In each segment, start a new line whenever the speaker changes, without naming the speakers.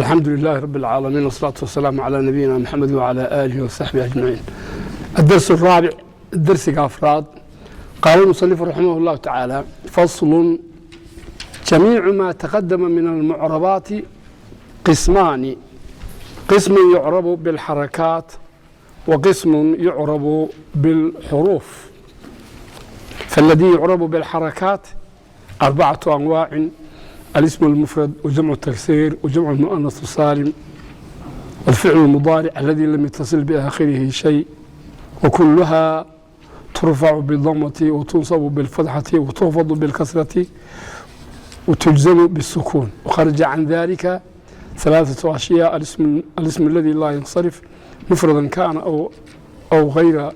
الحمد لله رب العالمين، والصلاة والسلام على نبينا محمد وعلى آله وصحبه أجمعين. الدرس الرابع، الدرس أفراد. قال المصنف رحمه الله تعالى: فصل، جميع ما تقدم من المعربات قسمان: قسم يعرب بالحركات وقسم يعرب بالحروف. فالذي يعرب بالحركات أربعة أنواع: الاسم المفرد، وجمع التكسير، وجمع المؤنث السالم، والفعل المضارع الذي لم يتصل بآخره شيء، وكلها ترفع بالضمة وتنصب بالفتحة وتخفض بالكسرة وتجزم بالسكون. وخرج عن ذلك ثلاثة أشياء: الاسم الذي لا ينصرف مفردا كان أو غير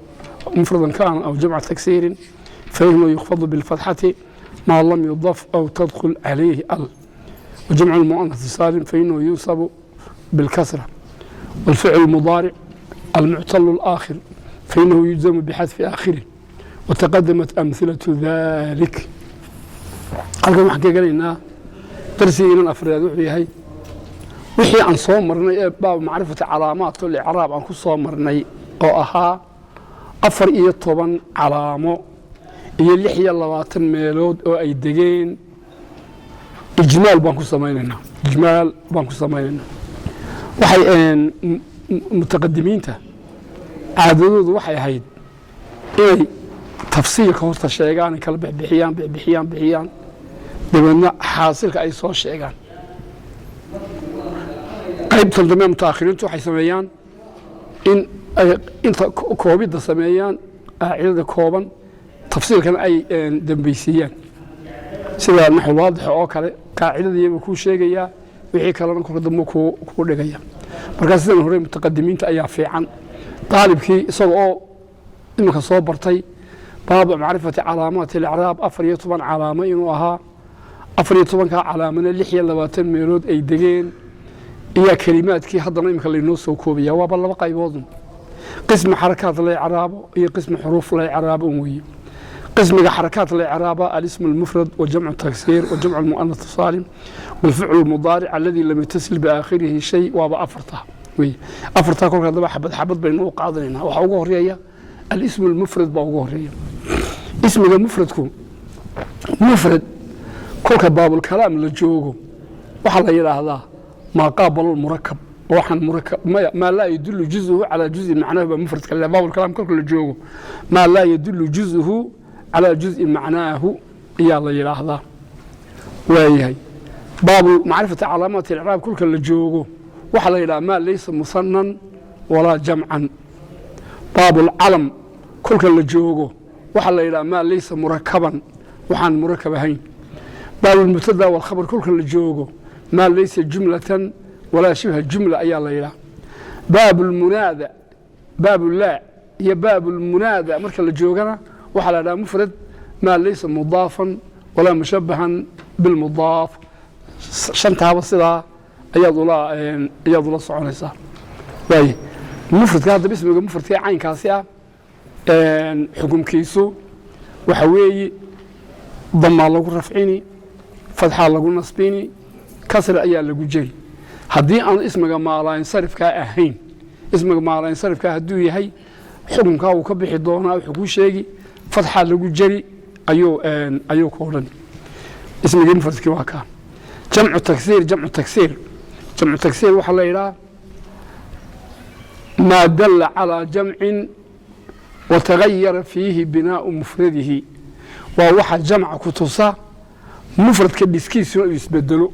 مفردا كان أو جمع تكسير، فإنه يخفض بالفتحة ما لم يضف أو تدخل عليه ال، وجمع المؤنث السالم فإنه ينصب بالكسرة، والفعل المضارع المعتل الآخر فإنه يجزم بحذف آخره، وتقدمت أمثلة ذلك. Halkan waxaan ka gelaynaa darsigiinan afraad. Wuxuu yahay wixii aan soo marnay ee باب معرفة علامات الإعراب aan ku soo marnay, oo ahaa 14 calaamo iyo 26 meelood oo ay degeen. Ijmaal baan ku samaynaynaa, ijmaal baan ku samaynaynaa. Waxay mutaqadimiinta caadadoodu waxay ahayd inay tafsiilka horta sheegaan, ay kala bixbixiyaan, bixbixiyaan, bixiyaan, dabeedna xaasilka ay soo sheegaan. Qaybtan dambe mutaakhiriintu waxay sameeyaan in ay inta koobidda sameeyaan, qaacidada kooban, tafsiilkana ay dambeysiiyaan, sida naxwu waadixa oo kale. Qaacidadiibuu kuu sheegayaa, wixii kalena kolka dambe kuu dhigaya. Markaa sidan hore mutaqadimiinta ayaa fiican. Daalibkii isaga oo iminka soo bartay باب معرفة علامات الإعراب 14 calaamo inuu ahaa, 14-kaa calaamana 26 meelood ay degeen, iyo kelimaadkii haddana iminka laynoo soo koobaya waaba laba qayboodun: qismi xarakaad la icraabo iyo qismi xuruuf la icraabo un weeye. Qismiga xarakaat la icraaba: الاسم المفرد، وجمع التكسير، وجمع المؤنث السالم، والفعل المضارع الذي لم يتصل بآخره شيء. Waaba afarta wey. Afartaa kolka haddaba xabad xabad baynu u qaadanaynaa. Waxaa ugu horeeya الاسم المفرد baa ugu horeeya. Ismiga mufradku, mufrad kolka baabulkalaam la joogo waxaa la yidhaahdaa ما قابل المركب. Waxaan murakab maya، ما لا يدل جزؤه على جزء معناه baa mufradka le. Baabulkalaam kolka la joogo، ما لا يدل جزؤه على جزء معناه ayaa la yidhaahdaa. Waayahay, باب معرفة علامات الإعراب kolka la joogo waxaa la yidhaha ما ليس مثنى ولا جمعا. Baabulcalam kolka la joogo waxaa la yidhaha ما ليس مركبا, waxaan murakab ahayn. باب المبتدأ والخبر kolka la joogo ما ليس جملة ولا شبه جملة ayaa la yidhaha. باب المنادى, باب لا iyo باب المنادى marka la joogana waxaa la yidhaha mufrad ما ليس مضافا ولا مشبها بالمضاف. Shantaaba sidaa ayaad ula soconaysaa. Waay, mufradka haddaba, ismiga mufradka ee caynkaasi ah, xukumkiisu waxa weeye damaa lagu rafcini, fadxaa lagu nasbini, kasra ayaa lagu jeri haddii aanu ismiga maalaayansarifkaa ahayn. Ismiga maalaayansarifkaa hadduu yahay, xukunkaa wuu ka bixi doonaa. Wuxuu kuu sheegi fadxaa lagu jeri ayuu ku odhan. Ismigii mufradkii waa kaa. Jamcu taksiir, jamcu taksiir, jamcu taksiir waxaa la yidhaha ما دل على جمع وتغير فيه بناء مفرده. Waa waxa jamca ku tusa, mufradka dhiskiisuna uu isbedelo.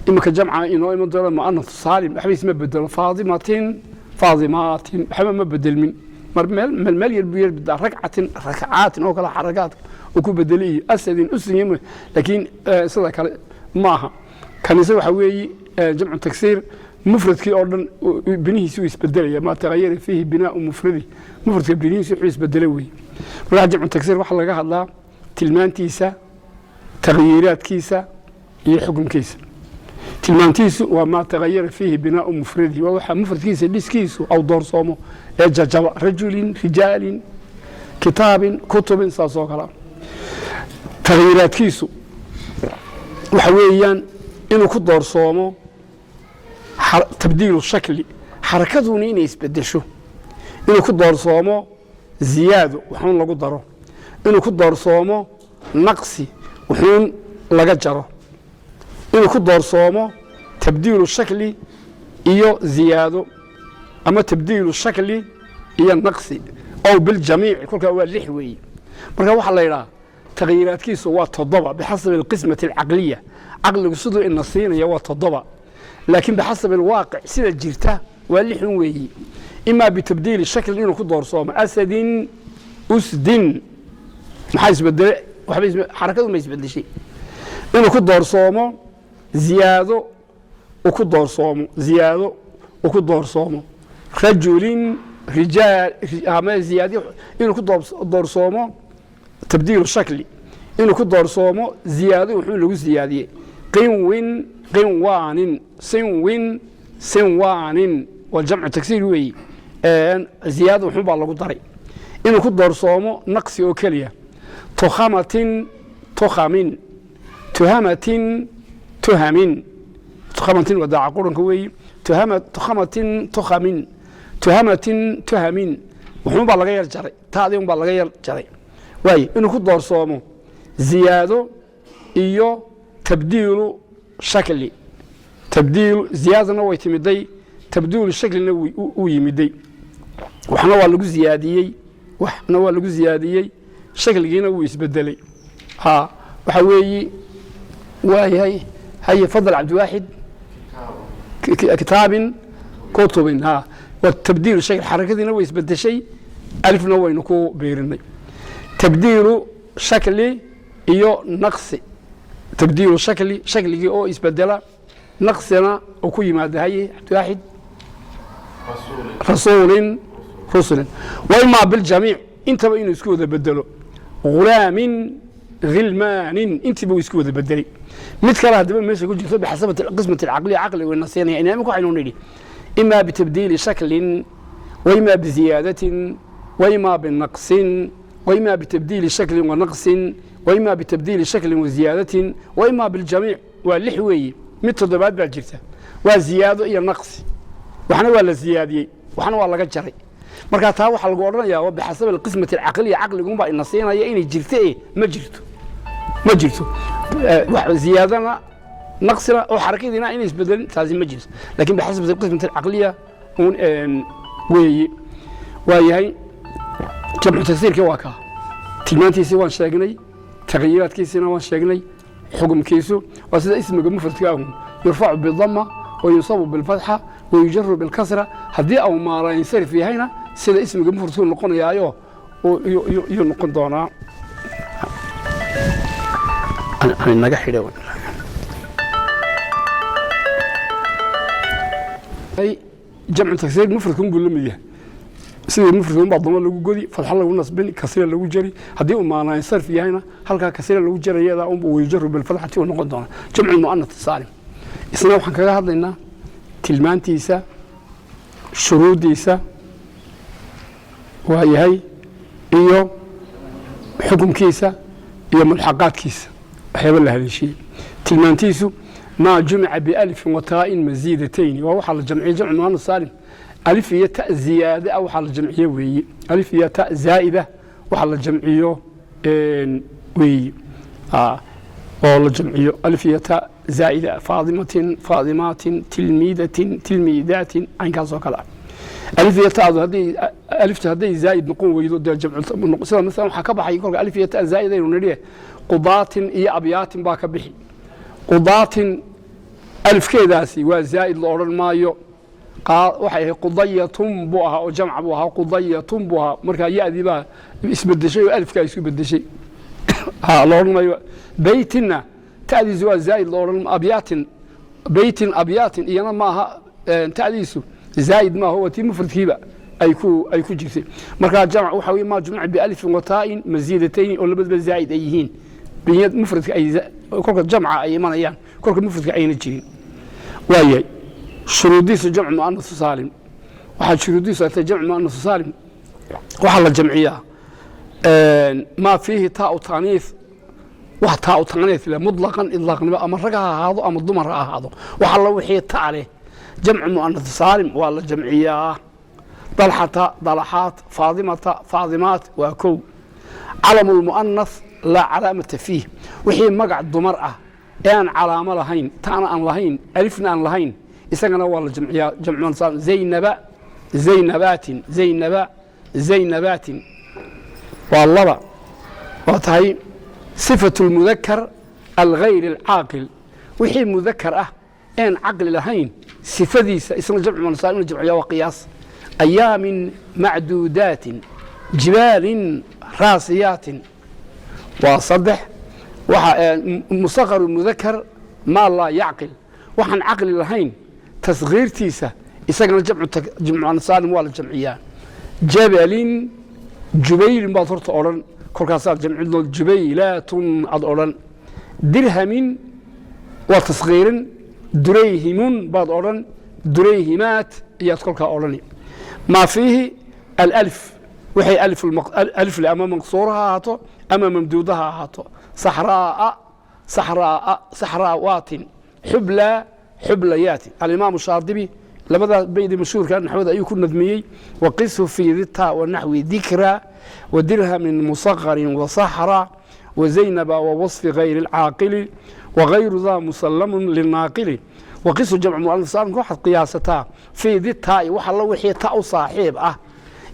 Iminka jamca inoo iman doona mu'anath saalim waxba isma bedelo. فاطمة, فاطمات, waxba ma bedelmin. Mar meel meel meel yar buu yar bidaa, ركعة, ركعات oo kale xarakaadka uu ku bedeli, iyo أسد, أسد, laakiin sida kale maaha. Kanise waxa weeye jamcu taksiir, mufradkii oo dhan binihiisi uu isbedelaya. ما تغير فيه بناء مفرده, mufradka binihiisi wuxuu isbedelay weeye. Markaa jamcu taksiir waxaa laga hadlaa tilmaantiisa, tagyiiraadkiisa iyo xukunkiisa. Tilmaantiisu waa ما تغير فيه بناء مفرده, waa waxa mufradkiisa dhiskiisu aw doorsoomo ee jajaba: رجل, رجال, كتاب, كتب, saas oo kale. Tagyiiraadkiisu waxa weeyaan inuu ku doorsoomo Tabdiilu shakli, xarakaduna inay isbedesho, inuu ku doorsoomo ziyaado, wuxuun lagu daro, inuu ku doorsoomo naqsi, wuxuun laga jaro, inuu ku doorsoomo tabdiilu shakli iyo ziyaado, ama tabdiilu shakli iyo naqsi, ow biljamiici. Kolkaa waa lix weeye. Marka waxaa la yidhaha takhyiiraadkiisu waa toddoba bixasabi alqismati alcaqliya. Caqligu siduu ina siinaya waa toddoba, laakiin bixasabi alwaaqic, sida jirta, waa lixun weeyi. Imaa bitabdiili shaklin, inuu ku doorsoomo asadin, usdin. Maxaa isbedele? Waxba xarakadu ma isbedeshay. Inuu ku doorsoomo ziyaado, uu ku doorsoomo ziyaado, uu ku doorsoomo rajulin, rijaal, ama ziyaadi, inuu ku doorsoomo tabdiilu shakli, inuu ku doorsoomo ziyaado, wuxuu lagu ziyaadiyey: qinwin, qinwaanin, sinwin, sinwaanin, waa jamcu tagsiir weeyi. Ziyaado wuxuun baa lagu daray. Inuu ku doorsoomo naqsi oo keliya: tukhamatin, tukhamin, tuhamatin, tuhamin. Tukhamatin waa daaca quranka weeyi. Tukhamatin, tukhamin, tuhamatin, tuhamin, wuxuun baa laga yar jaray, taadii un baa laga yar jaray. Waaye inuu ku doorsoomo ziyaado iyo tabdiilu shakli, tabdiilu ziyaadana way timiday, tabdiilu shaklina uu yimiday. Waxna waa lagu ziyaadiyey, waxna waa lagu ziyaadiyey, shakligiina wuu isbedelay. Ha, waxa weeyi, waayahay. Haye, fadal Cabdiwaaxid. Kitaabin, kutubin. Ha, waa tabdiilu shakl, xarakadiina way isbedeshay, alifna waynu ku biirinay. Tabdiilu shakli iyo naqsi, tabdiilu shakli, shakligii oo isbedela, naqsina uu ku yimaada. Haye, Cabdiwaaxid. Rasuulin, rusulin. Waimaa biljamiic, intaba inuu isku wada bedelo: ghulaamin, ghilmaanin, intiiba uu isku wada bedelay. Mid kale haddaba meesha ku jirto bixasabi qismati alcaqliya, caqliga wayna siinaya. Imika waxaynu nidhi imaa bitabdiili shaklin, waimaa biziyaadatin, waimaa binaqsin, waimaa bitabdiili shaklin wa naqsin, waimaa bitabdiili shaklin wa ziyaadatin, waimaa biljamiic. Waa lix weeye. Mid toddobaad baa jirta, waa ziyaado iyo naqsi. Waxna waa la ziyaadiyey, waxna waa laga jaray. Marka taa waxaa lagu odhanayaa waa bixasabi alqismati alcaqliya, caqligunbaa ina siinaya inay jirto e ma jirto, ma jirto ziyaadana naqsina oo xarakadiina inay isbedelin, taasi ma jirto, lakin bixasabi alqismati alcaqliya un weeye. Waa yahay, jamcu tagsiirkii waa kaa. Tilmaantiisii waan sheegnay, tagyiiraadkiisiina waan sheegnay. Xukumkiisu waa sida ismiga mufradka ahun: yurfacu bidama wayunsabu bilfatxa wayujaru bilkasra. Haddii au maalayinsarif yahayna, sida ismiga mufradku noqonayaayo yuu noqon doonaa. Naga xidhe jamcu tagsiir mufradkun buu la mid yahay. Sidii mufradka unbaa damo lagu godi, fatxa lagu nasbin, kasra lagu jari. Haddii uu maalayinsarif yahayna, halkaa kasra lagu jarayeeda unbu wayujaru bilfatxati uu noqon doonaa. Jamcu mu'anath saalim isna waxaan kaga hadlaynaa tilmaantiisa, shuruuddiisa, waa yahay, iyo xukumkiisa iyo mulxaqaadkiisa, waxyaaba la haleeshiyey. Tilmaantiisu maa jumica bialifin wa taa'in masiidatayni, waa waxaa la jamciyey jamcu mu'anath saalim alif iyo ta ziyaade ah. Waxaa la jamciye weeye alif iyo ta zaa'ida, waxaa la jamciyo weeye oo la jamciyo alif iyo ta zaa'ida: faadimatin, faadimaatin, tilmiidatin, tilmiidaatin, caynkaas oo kale ah. Alif iyo ta'du hadday, aliftu hadday zaa'id noqon weydo, dee jamcu sida masalan waxaa ka baxay kolka alif iyo ta zaa'id aynu nidhi qudaatin iyo abyaatin baa ka bixi. Qudaatin alifkeedaasi waa zaa'id la odhan maayo. Waxay ahayd qudayatun buu ahaa oo jamca buu ahaa, qudayatun buu ahaa. Markaa ya-dii baa isbedeshay oo alifkaa isku bedeshay, ha la odhan maayo. Beytinna ta'diisu waa zaa'id la odhan. Abyaatin, beytin, abyaatin iyana maaha, ta'diisu zaa'id maaha, waa tii mufradkiiba ay ku jirtay. Markaa jamc waxa weye maa jumica bialifin wa taa'in masiidatayni, oo labadaba zaa'id ay yihiin, biyad mufradka ay kolka jamca ay imanayaan, kolka mufradka ayna jirin. Waayahay, shuruudiisu jamcu mu'anath saalim, waxaa shuruudiisu ay tahay jamcu mu'anath saalim waxaa la jamciyaa maa fiihi taa'u taaniif, wax taa'u taaniif leh mutlaqan, idlaaqnimo, ama rag ha ahaado ama dumar ha ahaado. Wax alla wixii ta leh Jamcu mu'anath saalim waa la jamciyaa. Dalxata, dalaxaat, faadimata, faadimaat, waa kow. Calamu lmu'anath laa calaamata fiih, wixii magac dumar ah ee aan calaamo lahayn, taana aan lahayn, alifna aan lahayn, isagana waa la jamciyaa. Jamcu mu'anath saalim: zaynaba, zaynabaatin, zaynaba, zaynabaatin, waa laba. Waa tahay. Sifatu lmudakar alghayr alcaaqil, wixii mudakar ah een caqli lahayn sifadiisa, isna jamcu mu'anath saalim in la jamciyaa waa qiyaas. Ayaamin macduudaatin, jibaalin raasiyaatin, waa saddex. Waxa musaqaru mudakar maa laa yacqil, waxaan caqli lahayn tasgiirtiisa, isagana jamcu mu'anath saalim waa la jamciyaa. Jabalin, jubaylin baad horta odhan, kolkaasaad jamcin doon, jubaylaatun aad odhan. Dirhamin waa tasgiirin, durayhimun baad odhan, durayhimaat ayaad kolkaa odhani. Maa fiihi alأlif, waxay alifle ama maqsuura ha ahaato ama mamduuda ha ahaato: saxraa'a, saxraa'a, saxraawaatin, xubla, xublayaatin. Alimaamu Shaadibi labada beydi mashhuurka naxwada ayuu ku nadmiyey: waqishu fii dita wanaxwi dikra wadirhamin musaqarin wasaxra wazaynaba wawasfi gayri alcaaqili wagayru daa musallamun linaaqili. Waqisu jamcu mu'anath saalimka waxaad qiyaasataa fii ditaa'i, wax alla wixii ta u saaxiib ah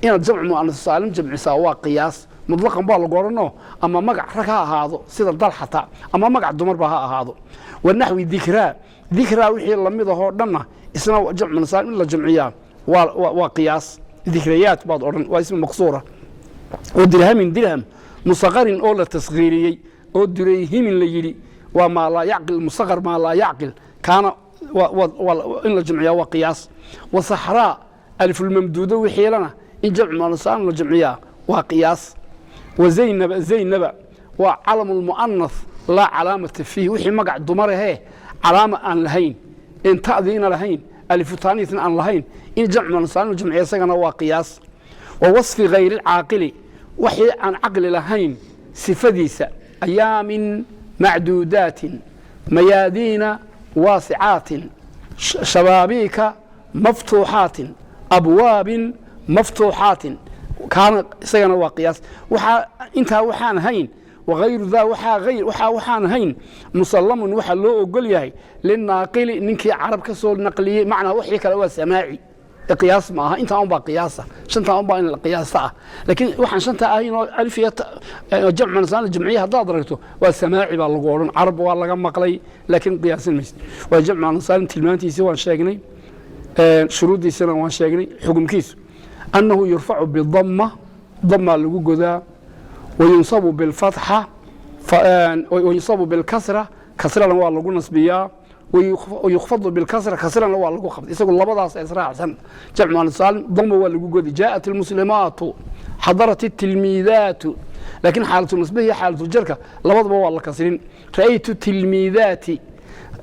inaad jamcu mu'anath saalim jamcisaa waa qiyaas. Mutlaqan baa lagu odhanoo, ama magac rag ha ahaado sida dalxata, ama magac dumarba ha ahaado. Wanaxwi dikraa, dikraa wixii lamid ahoo dhanna isna jamcu mu'anath saalim in la jamciyaa waa qiyaas. Dikrayaat baad odhan, waa ismi maqsuura. Oo dirhamin, dirham musaqarin oo la tasgiiriyey oo durayhimin la yidhi, waa maa laa yacqil, musaqar maa laa yacqil, kaana in la jamciyaa waa qiyaas. Wa saxraa, alifulmamduudo wixiilana in jamcu mu'anath saalim la jamciyaa waa qiyaas. Wa zaynaba, zaynaba waa calamu lmu'anath laa calaamata fiih, wixii magac dumarahee calaama aan lahayn, in ta'diina lahayn, alifutaaniisna aan lahayn, in jamcu mu'anath saalim la jamciya isagana waa qiyaas. Wa wasfi gayri alcaaqili, wixii aan caqli lahayn sifadiisa: ayaamin macduudaatin, mayaadiina waasicaatin, shabaabiika maftuuxaatin, abwaabin maftuuxaatin, kaana isagana waa qiyaas. Waxaa intaa waxaan hayn, wagayru daa, waxaa ayr waxaa waxaan hayn, musallamun waxaa loo ogol yahay linaaqili, ninkii carab ka soo naqliyey. Macnaa wixii kale waa samaaci, qiyaas ma aha. Intaa unbaa qiyaasa, shantaa unbaa in la qiyaasta ah, laakiin waxaan shantaa ahayn oo alif iyo jamc manasaan jamciya haddaad aragto, waa samaaci baa lagu odhan, carab waa laga maqlay, laakiin qiyaasin maysid. Waa jamc manasaan. Tilmaantiisi waan sheegnay, shuruuddiisana waan sheegnay. Xukumkiisu annahu yurfacu bidamma, damaa lagu godaa, wayunsabu bilfatxa, wayunsabu bilkasra, kasrana waa lagu nasbiyaa, wayukfadu bilkasra, kasrana waa lagu qabtay. Isagu labadaas israacsan. Jamc muannas saalim dama waa lagu godi: jaءat almuslimaatu, xadarat الtilmiidaatu. Laakiin xaalatu nasbihi iyo xaalatu jarka labadaba waa la kasrin: ra'aytu tilmiidaati,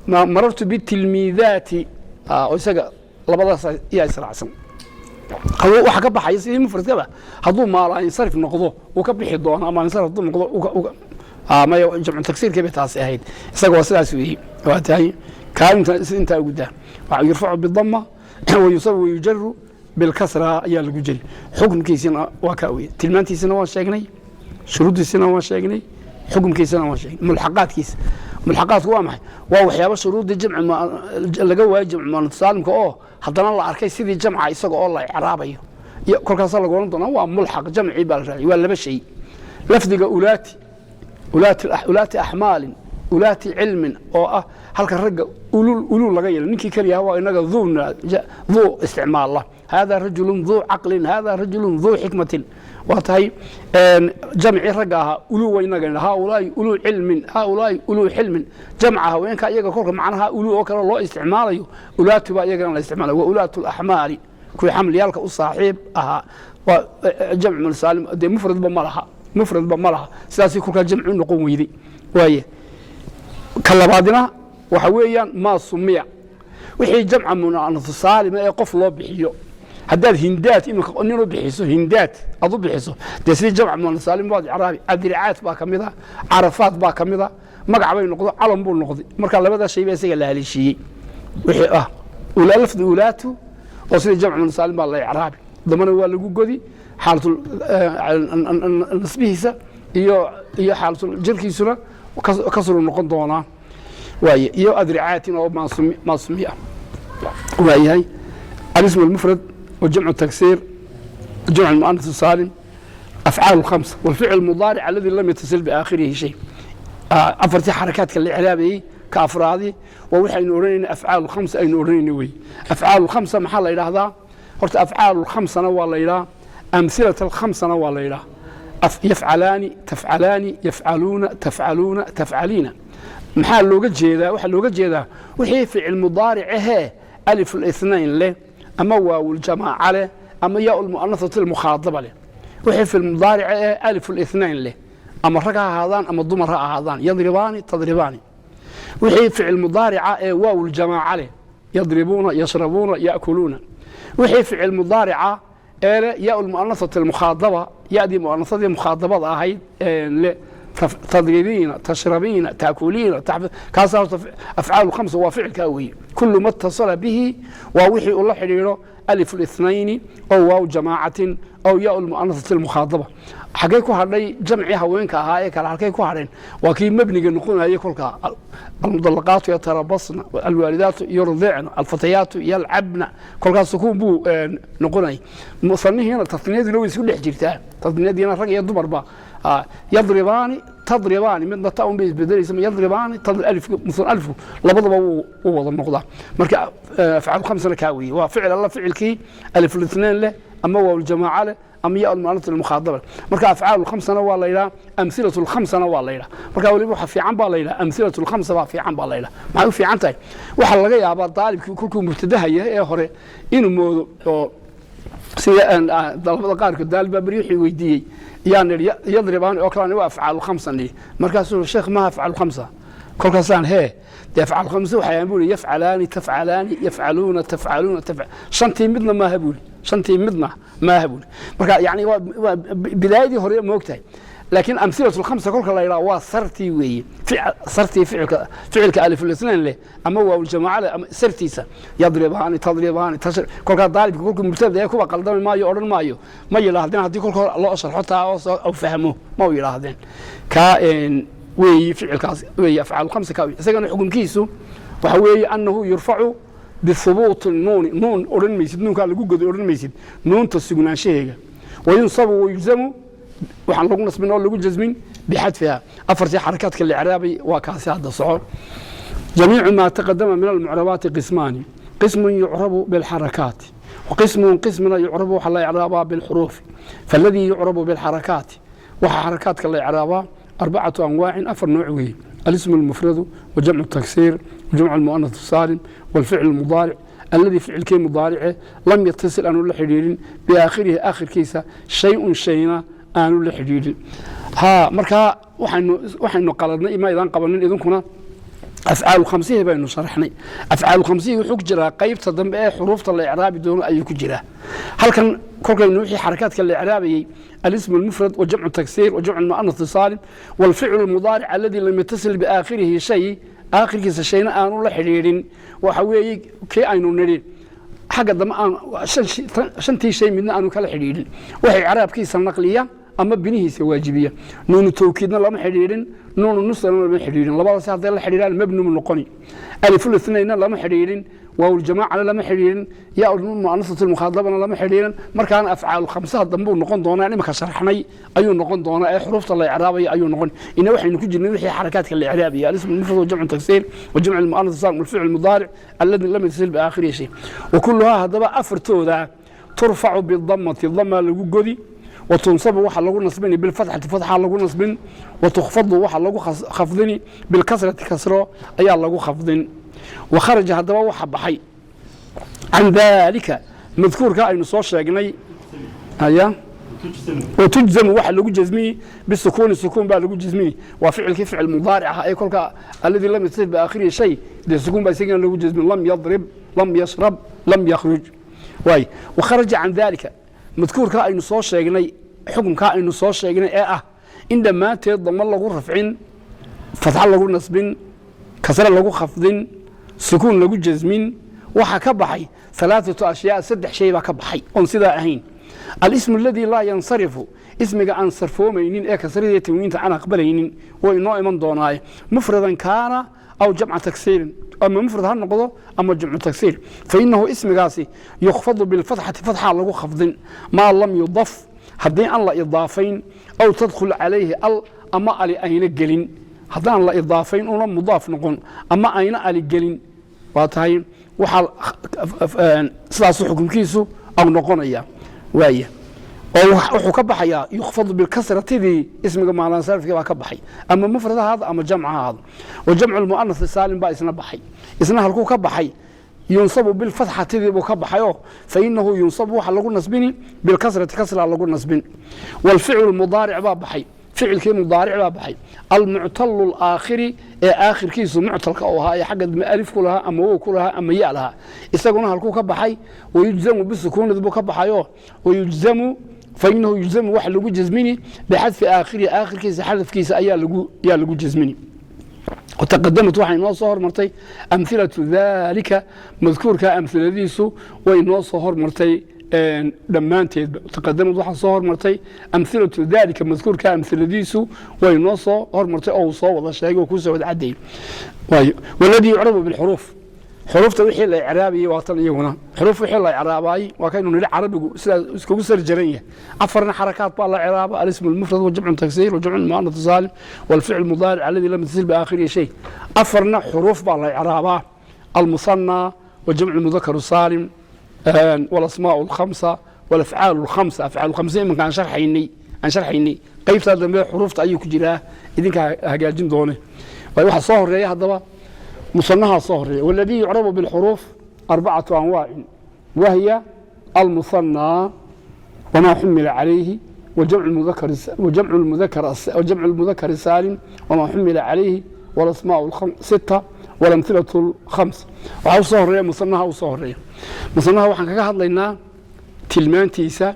marartu bitilmiidaati. Oo isaga labadaas iyaa israacsan. Waxa ka baxaya sidii mufradkaba, hadduu maalansarif noqdo wuu ka bixi doonaa. Maalinsarif hadduu noqdo, maya, jamcu tagsiirkii bay taasi ahayd. Isaga waa sidaas weeye. Waa tahay kaalinta intaa ugu daa. Yurfacu bidama wayusabu wayujaru bilkasra ayaa lagu jeri. Xukunkiisina waa kaa weye. Tilmaantiisina waan sheegnay, shuruuddiisina waan sheegnay, xukunkiisana waan sheegnay. Mulxaqaadkiisa, mulxaqaadku waa maxay? Waa waxyaabo shuruuddii jamci laga waayo jamcu muannas saalimka oo haddana la arkay sidii jamca isaga oo la icraabayo, iyo kolkaasaa lagu odhan doonaa waa mulxaq, jamcii baa la raaciyay. Waa laba shay: lafdiga ulaati, ulaati, ulaati axmaalin, ulaati cilmin, oo ah halka ragga ulul ulul laga yeelo, ninkii keliyaha waa inaga duu isticmaala: hada rajulun duu caqlin, hada rajulun duu xikmatin. Waa tahay. Jamcii ragga ahaa uluu waa inaga haaulaai uluu cilmin, haaulaai uluu xilmin. Jamca haweenka iyaga kolka macnaha uluu oo kale loo isticmaalayo, ulaatu baa iyagana la isticmaalayo. Wa ulaatu laxmaali, kuwii xamliyaalka u saaxiib ahaa. Waa jamc saalim, dee mufradba ma laha, mufradba ma laha, sidaasay kolkaa jamcu noqon weyday. Waaye, ka labaadina waxa weeyaan maa sumiya, wixii jamca muanathu saalima ee qof loo bixiyo. Haddaad hindaad iminka nin u bixiso, hindaad aad u bixiso, dee sidii jamca muanathu saalim baad icraabi. Adricaad baa ka mid a, carafaad baa ka mid a, magac bay noqdo, calam buu noqday. Marka labadaa shay baa isaga la haleeshiiyey wixii ah. Lafdi ulaatu oo sida jamcu munasaalim baa la icraabi, damana waa lagu godi, xaalatul nasbihiisa iyo xaalatul jarkiisuna kasru noqon doonaa. Waaye iyo adricaatin oo maasumi ah. Waayahay, alism almufrad wa jamcu taksiir, jamcu almu'anas saalim, afcaal alkhamsa walficl almudaaric aladi lam yatasil biaakhirihi shay. Afartii xarakaadka la icraabayey ka afraadi waa waxaynu odhanayna afcaal khamsa aynu odhanayna wey. Afcaal khamsa maxaa la yidhaahdaa horta? Afcaal khamsana waa la yidhaha, amhilat alkhamsana waa la yidhaha. Yafcalaani, tafcalaani, yafcaluuna, tafcaluuna, tafcaliina. Maxaa looga jeedaa? Waxaa looga jeedaa wixii ficil mudaaric ahee alif lithnayn leh ama waawuljamaaca leh ama yaa lmu'anasati almukhaadaba leh. Wixii ficil mudaaric ahee alif lithnayn leh, ama rag ha ahaadaan ama dumar ha ahaadaan, yadribaani, tadribaani. Wixii ficil mudaarica ee waawuljamaaca leh, yadribuuna, yashrabuuna, ya'kuluuna. Wixii ficil mudaarica ee leh yaa lmu'anasati almukhaadaba, yadii mu'anasadii mukhaadabada ahayd le, tadribiina, tashrabiina, taakuliina. Kaasa horta afcaal khamsa waa ficilkaa weeye. Kullu ma اtasala bihi waa wixii uu la xidhiidho alif الاثنayni ow waaw jamaacatin ow yaa lmu'anasati almukhaadaba. Xaggay ku hadhay jamcii haweenka ahaa ee kale? Halkay ku hadheen? Waa kii mebniga noqonayay kolkaa: almudalaqaatu yatarabasna, alwaalidaatu yurdicna, alfatayaatu yalcabna. Kolkaas sukuun buu noqonayay. Musanihiina tasniyaduna way isku dhex jirtaa, tasniyadiina rag iyo dumarba, yadribaani, tadribaani, midna ta un bay isbedelaysa. Yadribaani, alifku, musan alifku labadaba wuu wada noqdaa. Marka afcaal khamsana kaa weeye, waa ficil alla ficilkii alif lithnain leh ama waaw ljamaaca leh ama yaa almu'anath almukhaadaba. Marka afcaal khamsana waa la yidhaha, amhilatu lkhamsana waa la yidhaha. Marka weliba waxa fiican baa la yidhaha amhilatu lkhamsa baa fiican baa la yidhaha. Maxay u fiican tahay? Waxaa laga yaabaa daalibkii kolkuu mubtadaha yahay ee hore inuu moodo oo sida dalabada qaarkood daalib baa beri wixii weydiiyey, yaan nidhi yadribaani oo kalena waa afcaalu khamsa nidhi. Markaasuu: "Sheekh, maaha afcaalu khamsa." Kolkaasaan hee dee afcaal khamsa waxayaan buuri: yafcalaani, tafcalaani, yafcaluuna, tafcaluuna, shantii midna maaha buuri, shantii midna maaha buuri. Marka yani waa bidaayadii hore, moogtahay. Laakiin amhilatu lkhamsa kolka la yidhaha waa sartii weeye, sartii ficilka alifulithnain leh ama waawljamaaca leh ama sartiisa, yadribaani, tadribaani, tashri. Kolkaa daalibka kolkuu mubtada ee kuwa qaldami maayo, odhan maayo ma yidhaahdeen. Haddii kolka hore loo sharxo taa oo soo fahmo, ma u yidhaahdeen. Kaa weeyi ficilkaas weeye afcaal khamsa kaa. Isagana xukunkiisu waxa weeye annahu yurfacu bihubuuti nuuni. Nuun odhan maysid, nuunkaa lagu godo odhan maysid, nuunta sugnaanshaheega. Wayunsabu wayujzamu, waxaan lagu nasbin oo lagu jasmin bixadfiha. Afartii xarakaadka la icraabay waa kaasi. Hadda soco. Jamiicu maa taqadama min almucrabaati qismaani: qismun yucrabu bilxarakaati وqismun qismina yucrabu, waxaa la icraabaa, bilxuruufi. Faladii yucrabu bilxarakaati, waxaa xarakaadka la icraabaa, arbacatu anwaacin, afar nooc weeye: alismu almufradu wajamcu taksiir wajamcu almu'anath saalim walficl almudaaric alladii ficilkii mudaarice lam yatasil, aanu la xidhiidhin, biaakhirihi, aakhirkiisa, shay-un, shayna aanu la xidhiidhin. Ha markaa waxaynu qaladnay, ma idaan qabanin idinkuna. Afcaalu khamsihii baynu sharaxnay. Afcaalu khamsihii wuxuu ku jiraa qaybta dambe ee xuruufta la icraabi doono ayuu ku jiraa. Halkan kolkaynu wixii xarakaadka la icraabayey, alismu almufrad wajamcu taksiir wajamcu almu'anath saalim walficlu almudaaric alladii lam yatasil biaakhirihi shay, aakhirkiisa shayna aanu la xidhiidhin, waxa weeye kii aynu nidhi xagga dambe aan shantii shay midna aanu kala xidhiidhin. Waxa icraabkiisa naqliya ama binihiisa waajibiya, nuunu tawkiidna lama xidhiidhin, nuunu nusrana lama xidhiidhin. Labadaasi hadday la xidhiidhaan mabni mu noqoni. Aliful ithnayna lama xidhiidhin, waawljamaacana lama xidhiidhin, yaa mu'anasatu mukhaadabana lama xidhiidhin. Markaana afcaalu khamsaha dambuu noqon doonaa, imika sharaxnay ayuu noqon doonaa, ee xuruufta la icraabaya ayuu noqon. Ina waxaynu ku jirnay wixii xarakaadka la icraabaya: alismu almufrad wajamcu taksiir wajamcu almu'anas saalim walficl almudaaric alladii lam yatasil biaakhirihi shay. Wa kulluhaa, haddaba afartooda, turfacu bidamati, damaa lagu godi, وتنصب waxa lagu nasbini, bilfatxati, fatxa lagu nasbin, وتkhfadu waxa lagu khafdini, bilkasrati, kasro ayaa lagu khafdin. وkharaja, haddaba waxa baxay, can dalika, madkuurka aynu soo sheegnay aya. وتجزم, waxa lagu jasmini, bisukuuni, sukuun baa lagu jasmini. Waa ficilkii ficil mudaaric ah ee kolka alladii lam yatasif biaakhirihi shay, dee sukuun baa isagana lagu jasmin: lam yadrib, lam yashrab, lam yakhruj. Waay, وkharaja can dalika, madkuurka aynu soo sheegnay, xukunkaa aynu soo sheegnay ee ah in dhammaanteed damo lagu rafcin, fatxo lagu nasbin, kasre lagu khafdin, sukuun lagu jasmin. Waxaa ka baxay ثلاثة أشياء، saddex shay baa ka baxay oon sidaa ahayn. الاسم الذي لا ينصرف، ismiga aan sarfoomaynin ee kasrada tanwiinta aan aqbalaynin, way inoo iman doonaaye، مفردا كان أو جمع تكسير، ama mufrad ha noqdo ama jamcu taksiir، فإنه ismigaasi يخفض بالفتحة، fatxa lagu khafdin، ما لم يضف، haddii aan la idaafayn، أو تدخل عليه ال، ama ali ayna gelin. Haddaan la idaafayn una mudaaf noqon ama ayna ali gelin, waa tahay, waxaa sidaasu xukunkiisu au noqonaya waaya oo wuxuu ka baxayaa يخفض بالكسرة tidii ismiga maalansarifkii baa ka baxay, ama mufrad ha ahaado ama jamc ha ahaado. وجمع المؤنث السالم baa isna baxay. Isna halkuu ka baxay? ينصب بالفتحة tidii buu ka baxayoo فإنه ينصب، waxa lagu nasbini بالكسرة، kasra lagu nasbin. والفعل المضارع baa baxay, ficilkii mudaaric baa baxay، المعتل الآخر، ee aakhirkiisu muctalka uu ahaa, ee xagga dambe alif ku lahaa ama wow ku lahaa ama ya lahaa. Isaguna halkuu ka baxay? ويجزم بالسكون buu ka baxayoo ويجزم، فإنه يجزم، waxa lagu jasmini بحذف آخره، aakhirkiisa xadafkiisa ayaa lagu jasmini. وتقدمت، waxay noo soo hormartay، أمثلة ذلك، madkuurka amhiladiisu way noo soo hormartay dhammaanteedba. تقدمت، waxaa soo hormartay، أمثلة ذلك، madkuurka amhiladiisu way noo soo hormartay oo uu soo wada sheegay oo kusoo wada caddeeyey. Waayo, والذي يعرب بالحروف، xuruufta wixii la icraabayey waa tan iyaguna. Xuruuf wixii la icraabaayey waa kaynu nidhi carabigu sidaas iskugu sar jaran yahay. Afarna xarakaat baa la icraaba: الاسم المفرد وجمع تكسير وجمع المؤنث سالم والفعل المضارع الذي لم يتصل بآخره شيء. Afarna xuruuf baa la icraabaa: المثنى وجمع المذكر السالم والأسماء الخمسة والأفعال الخمسة. أفعال الخمسة imanka aan sharxaynay qaybtaa dambe xuruufta ayuu ku jiraa, idinka hagaajin doone. Waayo, waxaa soo horeeya haddaba musanahaa soo horeeya. والذي يعرب بالحروف أربعة أنواع، وهي المثنى وما حمل عليه وجمع المذكر وجمع المذكر السالم وما حمل عليه والأسماء الستة والأمثلة الخمس. Waxaa u soo horeeya musanaha. U soo horeeya musanaha. Waxaan kaga hadlaynaa tilmaantiisa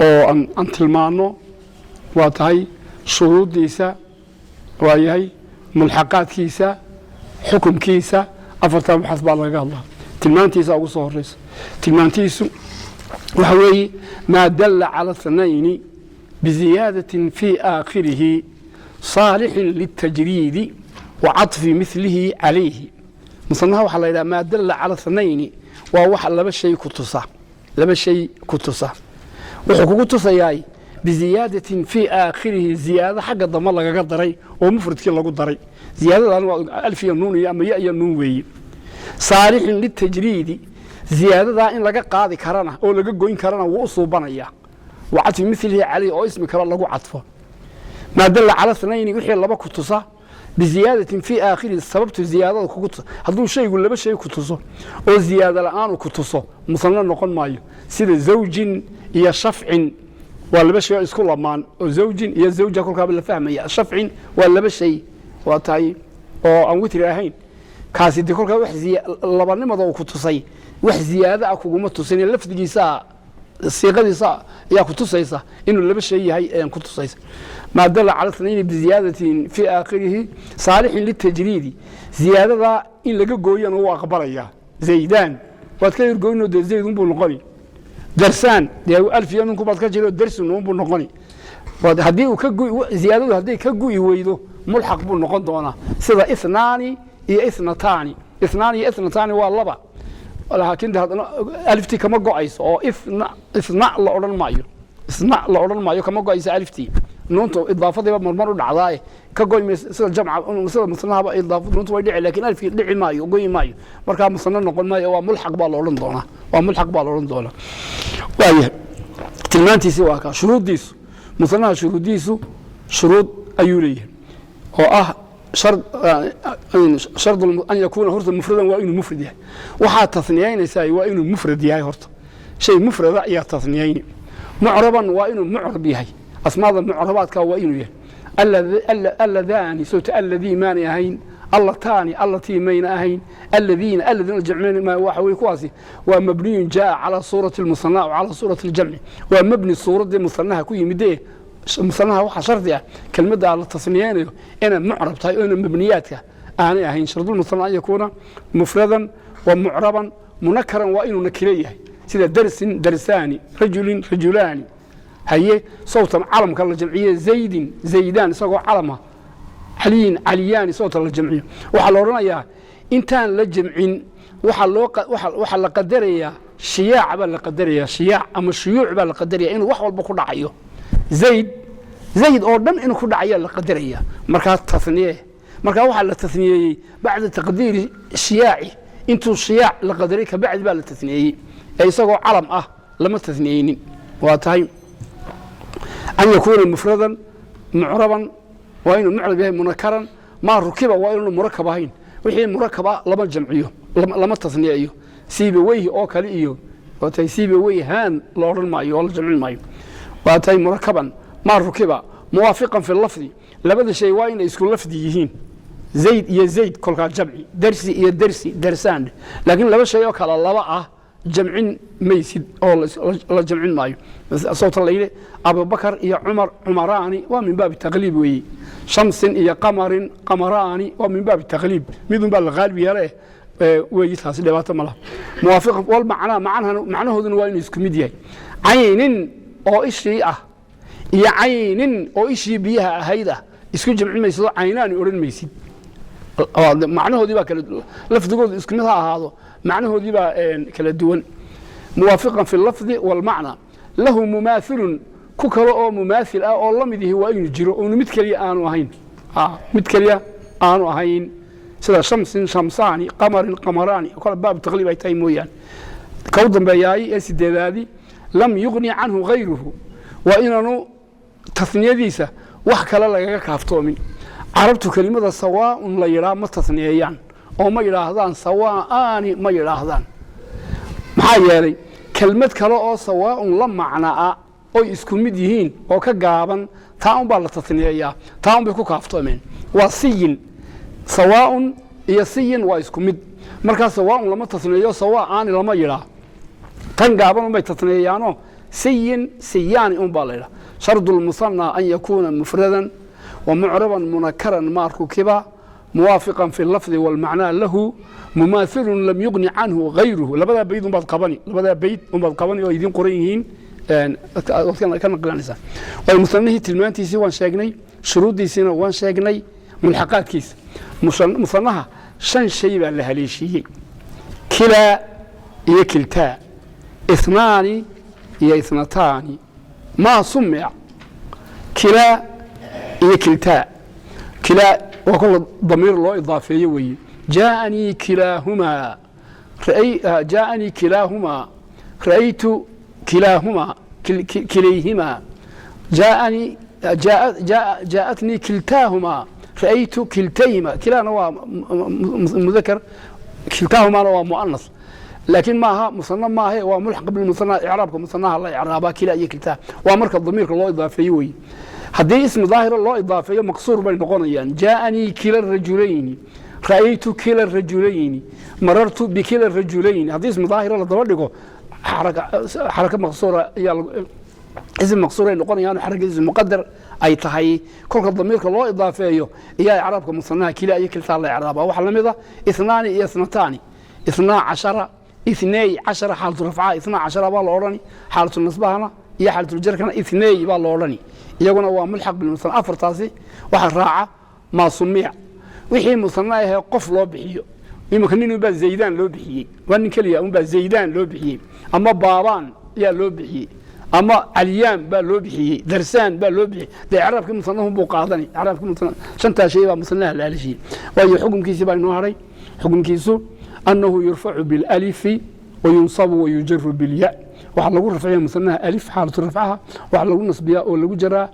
oo aan tilmaano, waa tahay, shuruuddiisa, waa yahay, mulxaqaadkiisa, xukumkiisa. Afartan waxaas baa lagaga hadlaa. Tilmaantiisa ugu soo horeysa. Tilmaantiisu waxa weeye: ما دل على اثنين بزيادة في آخره صالح للتجريد وعطف مثله عليه. Musanaha waxaa la yidhaha ما دل على اثنين, waa waxa laba shay ku tusa. Laba shay ku tusa wuxuu kugu tusayaa بزيادة في آخره, ziyaado xagga dambe lagaga daray oo mufradkii lagu daray. Ziyaadadan waa alif iyo nuun iyo ama ya iyo nuun weeye. صالح للتجريد, ziyaadadaa in laga qaadi karana oo laga goyn karana wuu u suubanayaa. وعطف مثله عليه, oo ismi kale lagu cadfo. ما دل على اثنين, wixii laba ku tusa، بزيادة في آخره, sababtu ziyaadada kugu tusa. Hadduu shaygu laba shay ku tuso oo ziyaado la'aanu ku tuso, musano noqon maayo. Sida زوج iyo شفع, waa laba shay oo isku lamaan oo زوج iyo زوجة kolkaaba la fahmaya. شفع waa laba shay, waa tahay, oo aan witri ahayn. Kaasi de kolkaa wax labanimada uu ku tusay wax ziyaado ah kuguma tusin, lafdigiisa, siiqadiisa ayaa ku tusaysa inuu laba shay yahay ku tusaysa. ما دل على اثنين بزيادة في آخره صالح للتجريد, ziyaadada in laga gooyana wuu aqbalaya. زيدان waad ka yargoynoo dee زيد unbuu noqoni. درسان dee alf iyo ninku baad ka jiro, درس unbuu noqoni. Haddii uu ka ziyaadadu hadday ka gu'i weydo, mulxaq buu noqon doonaa, sida اثنان iyo اثنتان. اثنان iyo اثنتان waa laba, laakiin de haddana aliftii kama go'ayso oo ithna, ithna la odhan maayo, isna la odhan maayo. Kama go'ayso aliftii. Nuunta idaafadiiba marmar u dhacdaaye ka goy mayso. Sida jamca, sida musnahaba idaaf nuunta way dhici, laakiin alifkii dhici maayo, goyi maayo. Markaa musano noqon maayo, waa mulxaq baa la odhan doonaa, waa mulxaq baa la odhan doonaa. Waayahay, tilmaantiisi waa kaa. Shuruuddiisu, musanaha shuruuddiisu, shuruud ayuu leeyahay oo ah شرط أن يكون horta مفردا, waa inuu mufrad yahay. Waxaa tasniyaynaysaa waa inuu mufrad yahay horta, shay mufrada ayaa tasniyayni. معربا, waa inuu mucrab yahay, asmaada mucrabaadka waa inuu yahay. اللذان sowta الذي maanay ahayn, اللتان اللتي mayna ahayn, الذين الذين jamcin waxa weye kuwaasi waa مبني جاء على صورة المثنى وعلى صورة الجمع, waa mabni suuraddii musanaha ku yimidee. Musanaha waxaa shardi ah kelmadda la tasniyeynayo inay mucrab tahay oo ina mabniyaadka aanay ahayn. شرط المثنى أن يكون مفردا Wa mucraban munakaran, waa inuu nakiro yahay, sida darsin, darsaani, rajulin, rajulaani. Haye, sawtan calamka la jamciye, zaydin, zaydaan, isagoo calama, caliyin, caliyaani, sawtan la jamciyo. Waxaa la odhanayaa intaan la jamcin waxaa loo waxaa la qadarayaa shiyaac baa la qadarayaa, shiyaac ama shuyuuc baa la qadaraya, inuu wax walba ku dhacayo. Zayd, zayd oo dhan inuu ku dhacayaa la qadaraya. Markaa taniye, markaa waxaa la taniyeeyey bacda taqdiiri shiyaaci, intuu shiyaac la qadaray kabacdi baa la taniyeeyey, ee isagoo calam ah lama taniyeynin. Waa tahay an yakuuna mufradan mucraban, waa inuu mucrab yahay, munakaran, maa rukiba, waa inuunu murakab ahayn. Wixii murakaba lama jamciyo, lama tasniyeeyo. Siibaweyhi oo kale iyo waa tahay, siibaweyhaan la odhan maayo oo la jamcin maayo. Waa tahay murakaban maa rukiba, muwaafiqan fi lafdi, labada shay waa inay isku lafdi yihiin. Zayd iyo zayd kolkaa jamci, darsi iyo dersi, darsaan. Laakiin laba shay oo kale laba ah jamcin maysid oo la jamcin maayo. Sawta la yidhi Abubakar iyo Cumar, cumaraani, waa min baabi taqliib weeye. Shamsin iyo qamarin, qamaraani, waa min baabi taqliib, midun baa la qaalib yeele weeyi, taasi dhibaato ma laha. Muwaafiqan wal macnaa, macnahan macnahooduna waa inuu isku mid yahay. Caynin oo ishii ah iyo caynin oo ishii biyaha ahayd ah isku jamcin maysid oo caynaani odhan maysid. Macnahoodii baa kala, lafdigoodu isku mid ha ahaado, macnahoodii baa kala duwan. Muwaafiqan fi lafdi walmacna, lahu mumaathilun, ku kale oo mumaathil ah oo la mid yihi waa inuu jiro, oonu mid keliya aanu ahayn, mid keliya aanu ahayn, sida shamsin, shamsaani, qamarin, qamaraani, kole baab taqliib ay tahay mooyaane. Ka u dambeeyaay ee sideedaadi, lam yugni canhu gayruhu, waa inaanu tasniyadiisa wax kale lagaga kaaftoomin. Carabtu kelimada sawaaun la yidhaa ma tasniyeeyaan oo ma yidhaahdaan sawaa'aani, ma yidhaahdaan. Maxaa yeelay kelmad kale oo sawaaun la macnaa oy isku mid yihiin oo ka gaaban, taa un baa la tasniyeeyaa, taa un bay ku kaaftoomeen. Waa siyin, sawaaun iyo siyin waa isku mid. Markaa sawaaun lama tasniyeeyo, sawaa'aani lama yidhaa, tan gaaban unbay tasniyeeyaanoo siyin, siyaani un baa la yidhaha. Shardu lmusanaa an yakuuna mufradan ومعربا منكرا ما ركب، موافقا في اللفظ والمعنى، له مماثل، لم يغني عنه غيره. Labadaa bayd unbaad qabani, labadaa bayd unbaad qabani oo idiin qoran yihiin ka naqlinaysaa. Waayo, musanihii tilmaantiisii waan sheegnay, shuruuddiisiina waan sheegnay, mulxaqaadkiisa. Musanaha shan shay baa la haleeshiiyey: kilaa iyo kiltaa, ithnaani iyo ithnataani, maa sumic. Kilaa iyo kiltaa, kilaa waa kola damiir loo idaafeeyo weeye. Jaaanii kilaahumaa, jaaanii kilaahumaa, ra'aytu kilaahumaa, kilayhimaa, jaaanii, jaaatnii kiltaahumaa, ra'aytu kiltayhimaa. Kilaana waa mudakar, kiltaahumaana waa mu'anas, laakiin maaha musana, maahe, waa mulxaq bilmusana. Icraabka musanaha la icraabaa kila iyo kiltaa waa marka damiirka loo idaafeeyo weeye. Haddii ismi daahira loo idaafeeyo maqsuur bay noqonayaan: jaaanii kila rajulayni, ra'aytu kila rajulayni, marartu bikila rajulayni. Haddii ismi daahira la daba dhigo, xaraka maqsuura ayaa, ism maqsuuray noqonayaan, xarakadiisu muqadar ay tahay. Kolka damiirka loo idaafeeyo iyaa icraabka musanaha kila iyo kiltaa la icraaba. Waxaa lamid a ithnaani iyo ithnataani, 12, 12, xaalatu rafcaha 12 baa la odhani, xaalatu nasbahana iyo xaalatuljarkana ithney baa la odhani. Iyaguna waa mulxaq bilmusana. Afartaasi waxaa raaca maa sumiic, wixii musana ahee qof loo bixiyo. Iminka nin unbaa zaydaan loo bixiyey, waa nin keliya unbaa zaydaan loo bixiyey, ama baabaan ayaa loo bixiyey, ama caliyaan baa loo bixiyey, darsaan baa loo bixiyey. Dee icraabkii musanahun buu qaadani. Icraabkii musana, shantaa shay baa musanaha la haleeshiyey. Waayo, xukunkiisii baa inoo hadhay. Xukunkiisu annahu yurfacu bilalifi wayunsabu wayujaru bilya. Waxaa lagu rafciya musanaha alif xaalatu rafcaha, waxaa lagu nasbiyaa oo lagu jaraa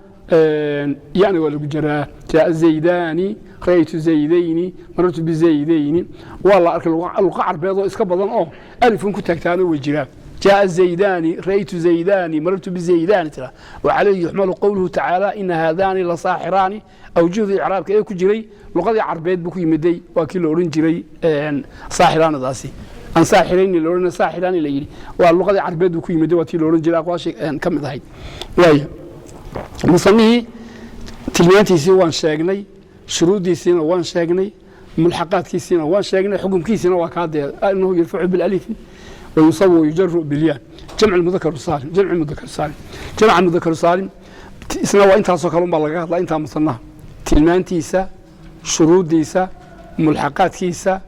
yana waa lagu jaraa. Jaa zaydaani, ra'aytu zaydayni, marartu bizaydayni. Waa la arkay luqa carbeed oo iska badan oo alifun ku taagtaano way jiraan. جاء الزيداني، رأيت زيداني، مررت بزيداني ترى. وعليه يحمل قوله تعالى: إن هذان لساحران. أوجه إعراب كأي كجري لغة عربية بكو يمدي وكيل أورن جري ساحران داسي أن ساحرين لورن ساحران اللي واللغة عربية بكو يمدي وكيل أورن جري أقواشي كم ذهي. واي، مصنيه tilmaantiisii waan sheegnay, shuruuddiisiina waan sheegnay. Mulxaqaadkiisiina waan sheegnay, xukunkiisiina waa kaa dee annahu yarfacu bilalifi wayusabu wayujaru bilyaa. Jamc mudakar saalim, jamc mudakar saalim, jamca mudakar saalim isna waa intaasoo kale unbaa laga hadlaa, intaa musanaha tilmaantiisa, shuruuddiisa, mulxaqaadkiisa,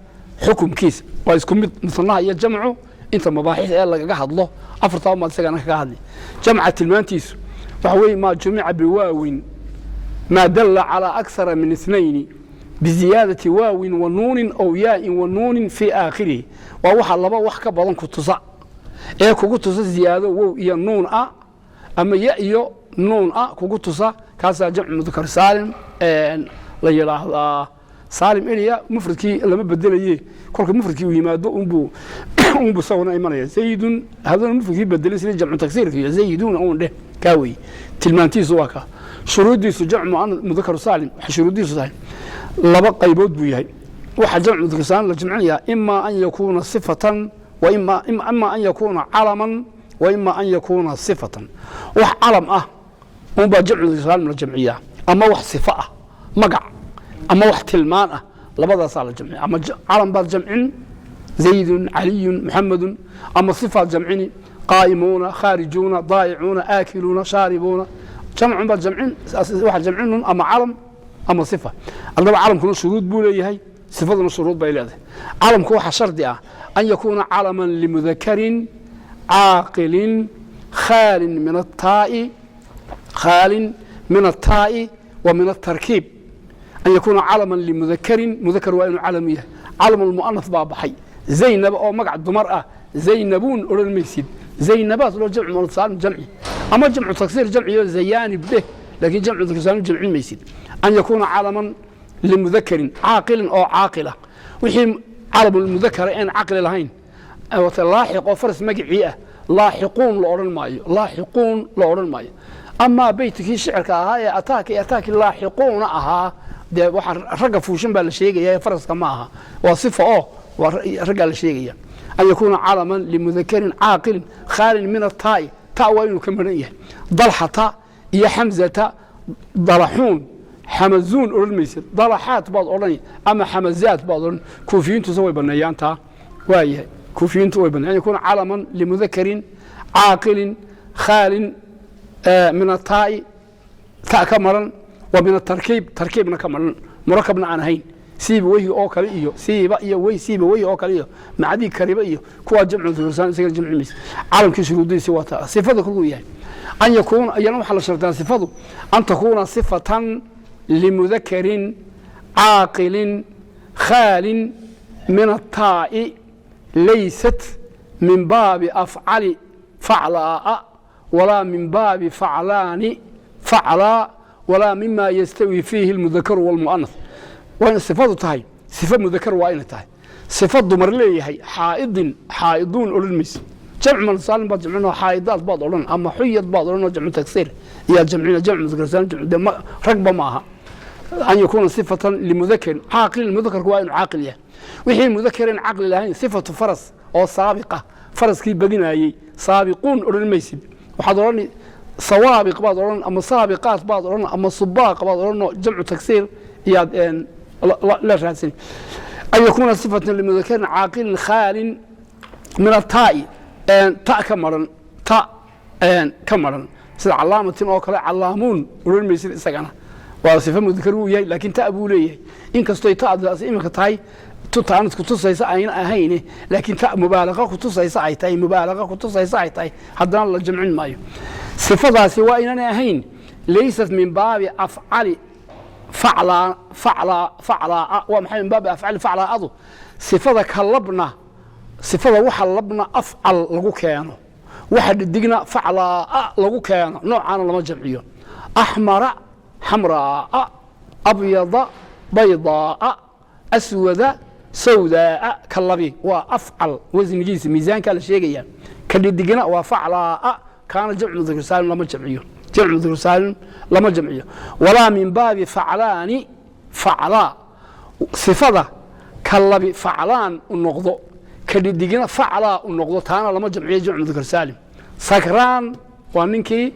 xukumkiisa waa isku mid musanaha iyo jamcu. Inta mabaaxis ee lagaga hadlo afartaa umaad isagana kaga hadli. Jamca tilmaantiisu waxa weeye maa jumica biwaawin, maa dalla calaa akthara min ithnayni biziyaadati waawin wa nuunin aw yaa'in wa nuunin fii aakhirihi. Waa waxa laba wax ka badan ku tusa ee kugu tusa ziyaado wow iyo nuun ah ama ya iyo nuun ah kugu tusa, kaasaa jamcu mudakar saalim la yidhaahdaa. Saalim eliya mufradkii lama bedelaye, kolka mufradkii uu yimaado unbuu isaguna imanaya. Zaydun haddana mufradkii bedelin sida jamcu taksiirka iyo zayduuna uun dheh, kaa weeye tilmaantiisu waa kaa. Shuruuddiisu jamcu mudakar saalim waxay shuruuddiisu tahay laba qaybood buu yahay. Waxaa jamcu mudakar saalim la jamcinayaa ima an yakuuna sifatan wa ima an yakuuna calaman wa ima an yakuuna sifatan. Wax calam ah unbaa jamcu mudakar saalim la jamciyaa, ama wax sifo ah, magac ama wax tilmaan ah, labadaasaa la jamciya. Ama calam baad jamcin, zaydun, caliyun, muxamedun, ama sifaad jamcini, qaa'imuuna, khaarijuuna, daa'icuuna, aakiluuna, shaaribuuna. Jamcun baad jamcin, waxaad jamcinun ama calam ama sifa. Haddaba calamkuna shuruud buu leeyahay, sifaduna shuruud bay leedahay. Calamku waxaa shardi ah an yakuuna calaman limudakarin caaqilin khaalin min attaa'i, khaalin min attaa'i wa min atarkiib. An yakuuna calaman limudakarin, mudakar waa inuu calam yahay. Calam almu'anath baa baxay. Zaynab oo magac dumar ah zaynabuun odhan maysid, zaynabaat loo jamcu muannath saalim jamci ama jamcu taksiir jamciyo zayaanib dheh, laakiin jamcu mudakar saalim jamcin maysid. An yakuuna calaman limudakarin caaqilin oo caaqil ah. Wixii calamulmudakara een caqli lahayn, laaxiq oo faras magicii ah, laaxiquun la odhan maayo, laaxiquun la odhan maayo. Amaa beytkii shicirka ahaa ee ataaki ataaki laaxiquuna ahaa, dee waxaa ragga fuushan baa la sheegaya, faraska ma aha, waa sifa oo waa raggaa la sheegaya. An yakuuna calaman limudakarin caaqilin khaalin min attaa'i, ta waa inuu ka maran yahay. Dalxata iyo xamzata, dalaxuun, xamazuun odhan maysid, dalaxaat baad odhan ama xamazaat baad odhan. Kuufiyiintuse way baneeyaan taa, waa yahay, kuufiyiintu way baneeyan. An yakuuna calaman limudakarin caaqilin khaalin min attaa'i, ta ka maran, wa min atarkiib, tarkiibna ka maran, murakabna aan ahayn, siiba weyhi oo kale iyo siiba iyo wey, siiba weyhi oo kale iyo macdii kariba iyo kuwaa jamcu mudakar isaga jamci maysa. Calamkii shuruudiisi waa taa. Sifada kolkuu yahay an yakuuna, iyana waxaa la shartaa sifadu an takuuna sifatan limudakarin caaqilin khaalin min attaa'i, laysat min baabi afcali faclaa'a walaa min baabi faclaani faclaa walaa mima yastawi fiihi almudakaru walmu'anath. Waa inay sifadu tahay sifa mudakar, waa inay tahay sifa dumar leeyahay. Xaa'idin xaa'iduun odhan maysa, jamcu mudakar baad jamcin, xaa'idaad baad odhan ama xuyad baad odhan oo jamcu taksiir iyaa jamcina. Jamcu mudakar saalim jamcu dee ragba ma aha. An yakuuna sifatan limudakarin caaqilin, mudakarku waa inuu caaqil yahay. Wixii mudakarin caqli lahayn, sifatu faras oo saabiqa, faraskii badinaayey, saabiquun odhan maysid, waxaad odhan sawaabiq baad odhan ama saabiqaat baad odhan ama subaaq baad odhan oo jamcu taksiir iyaad la raadsan. An yakuuna sifatan limudakarin caaqilin khaalin min attaa'i, ta ka maran, ta ka maran, sida calaamatin oo kale, calaamuun odhan maysid, isagana waa sifa mudakar wuu yahay, laakiin ta buu leeyahay, inkastoy ta'daas iminka tahay taanad kutusaysa ayna ahayn, laakiin ta mubaalaqa kutusaysa ay tahay, mubaalaqa kutusaysa ay tahay, haddana la jamcin maayo. Sifadaasi waa inaanay ahayn laysat min baabi afcali faclaa, faclaa, faclaa. Waa maxay min baabi afcali faclaa'adu? Sifada ka labna, sifada waxa labna afcal lagu keeno, waxa dhidigna faclaa'a lagu keeno, noocaana lama jamciyo. Axmara xamraa'a, abyada baydaa'a, aswada sawdaa'a, ka labi waa afcal wasnigiisa, miisaankaa la sheegaya. Ka dhidigna waa faclaa'a, kaana jamcu mudakar saalim lama jamciyo, jamcu mudakar saalim lama jamciyo. Walaa min baabi faclaani faclaa, sifada ka labi faclaan u noqdo, ka dhidigna faclaa u noqdo, taana lama jamciyo jamcu mudakar saalim. Sakraan waa ninkii,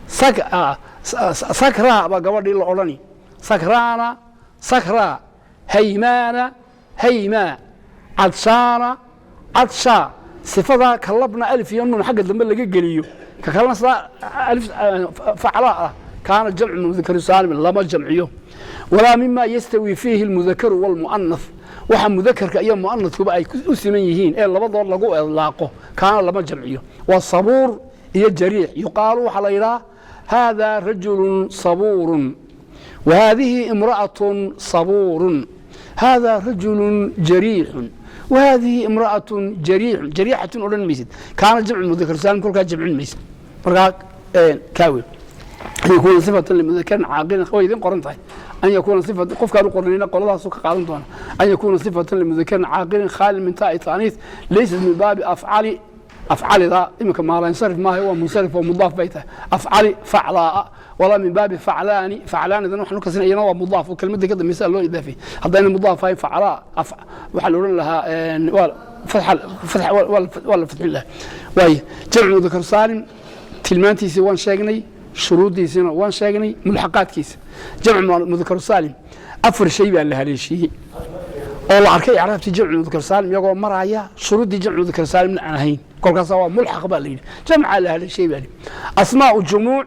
sakraa baa gabadhii la odhani, sakraana, sakraa. Haymaana, haymaa. Cadshaana, cadshaa. Sifadaa ka labna alif iyo nuun xagga dambe laga geliyo, ka kalena sidaa alif faclaa ah. Kaana jamcu mudakari saalimin lama jamciyo. Walaa mima yastawi fiihi almudakaru walmu'anath, waxa mudakarka iyo mu'anathkuba ay u siman yihiin ee labadood lagu idlaaqo, kaana lama jamciyo. Waa sabuur iyo jariix. Yuqaalu, waxaa la yidhaha, haadaa rajulun sabuurun wa haadihi imra'atun sabuurun. Haadaa rajulun jariixun wa haadihi imra'atun jariixun. Jariixatun odhan maysid. Kaana jamcu mudakar saalim kolkaa jamcin maysid. Markaa kaawe an yakuuna sifatan limudakarin caaqilin, way idin qoran tahay. An yakuuna sifat, qofkaan u qornayna qoladaasu ka qaadan doona. An yakuuna sifatan limudakarin caaqilin khaalin min taa'i taaniis, laysat min baabi afcali. Afcalida iminka maalansarif maaha, waa munsarif oo mudaaf bay tahay. Afcali, faclaa. Walaa min baabi faclaani. Faclaanidan waxaan u kasina, iyana waa mudaaf oo kelmadda ka dambaysa loo idaafay. Haddayna mudaaf ahayn, faclaa waxaa la odhan lahaa waa fatxa, fatxa waa la fatxin lahaa. Waaye jamcu mudakar saalim tilmaantiisii waan sheegnay, shuruuddiisiina waan sheegnay, mulxaqaadkiisa. Jamcu mudakar saalim afar shay baa la haleeshiiyey oo la arkay icraabtii jamcu mudakar saalim iyagoo maraya, shuruuddii jamcu mudakar saalimna aan ahayn. Kolkaasa waa mulxaq baa la yidhi, jamcaa la haleeshiyey baa la yidhi. Asmaa'u jumuuc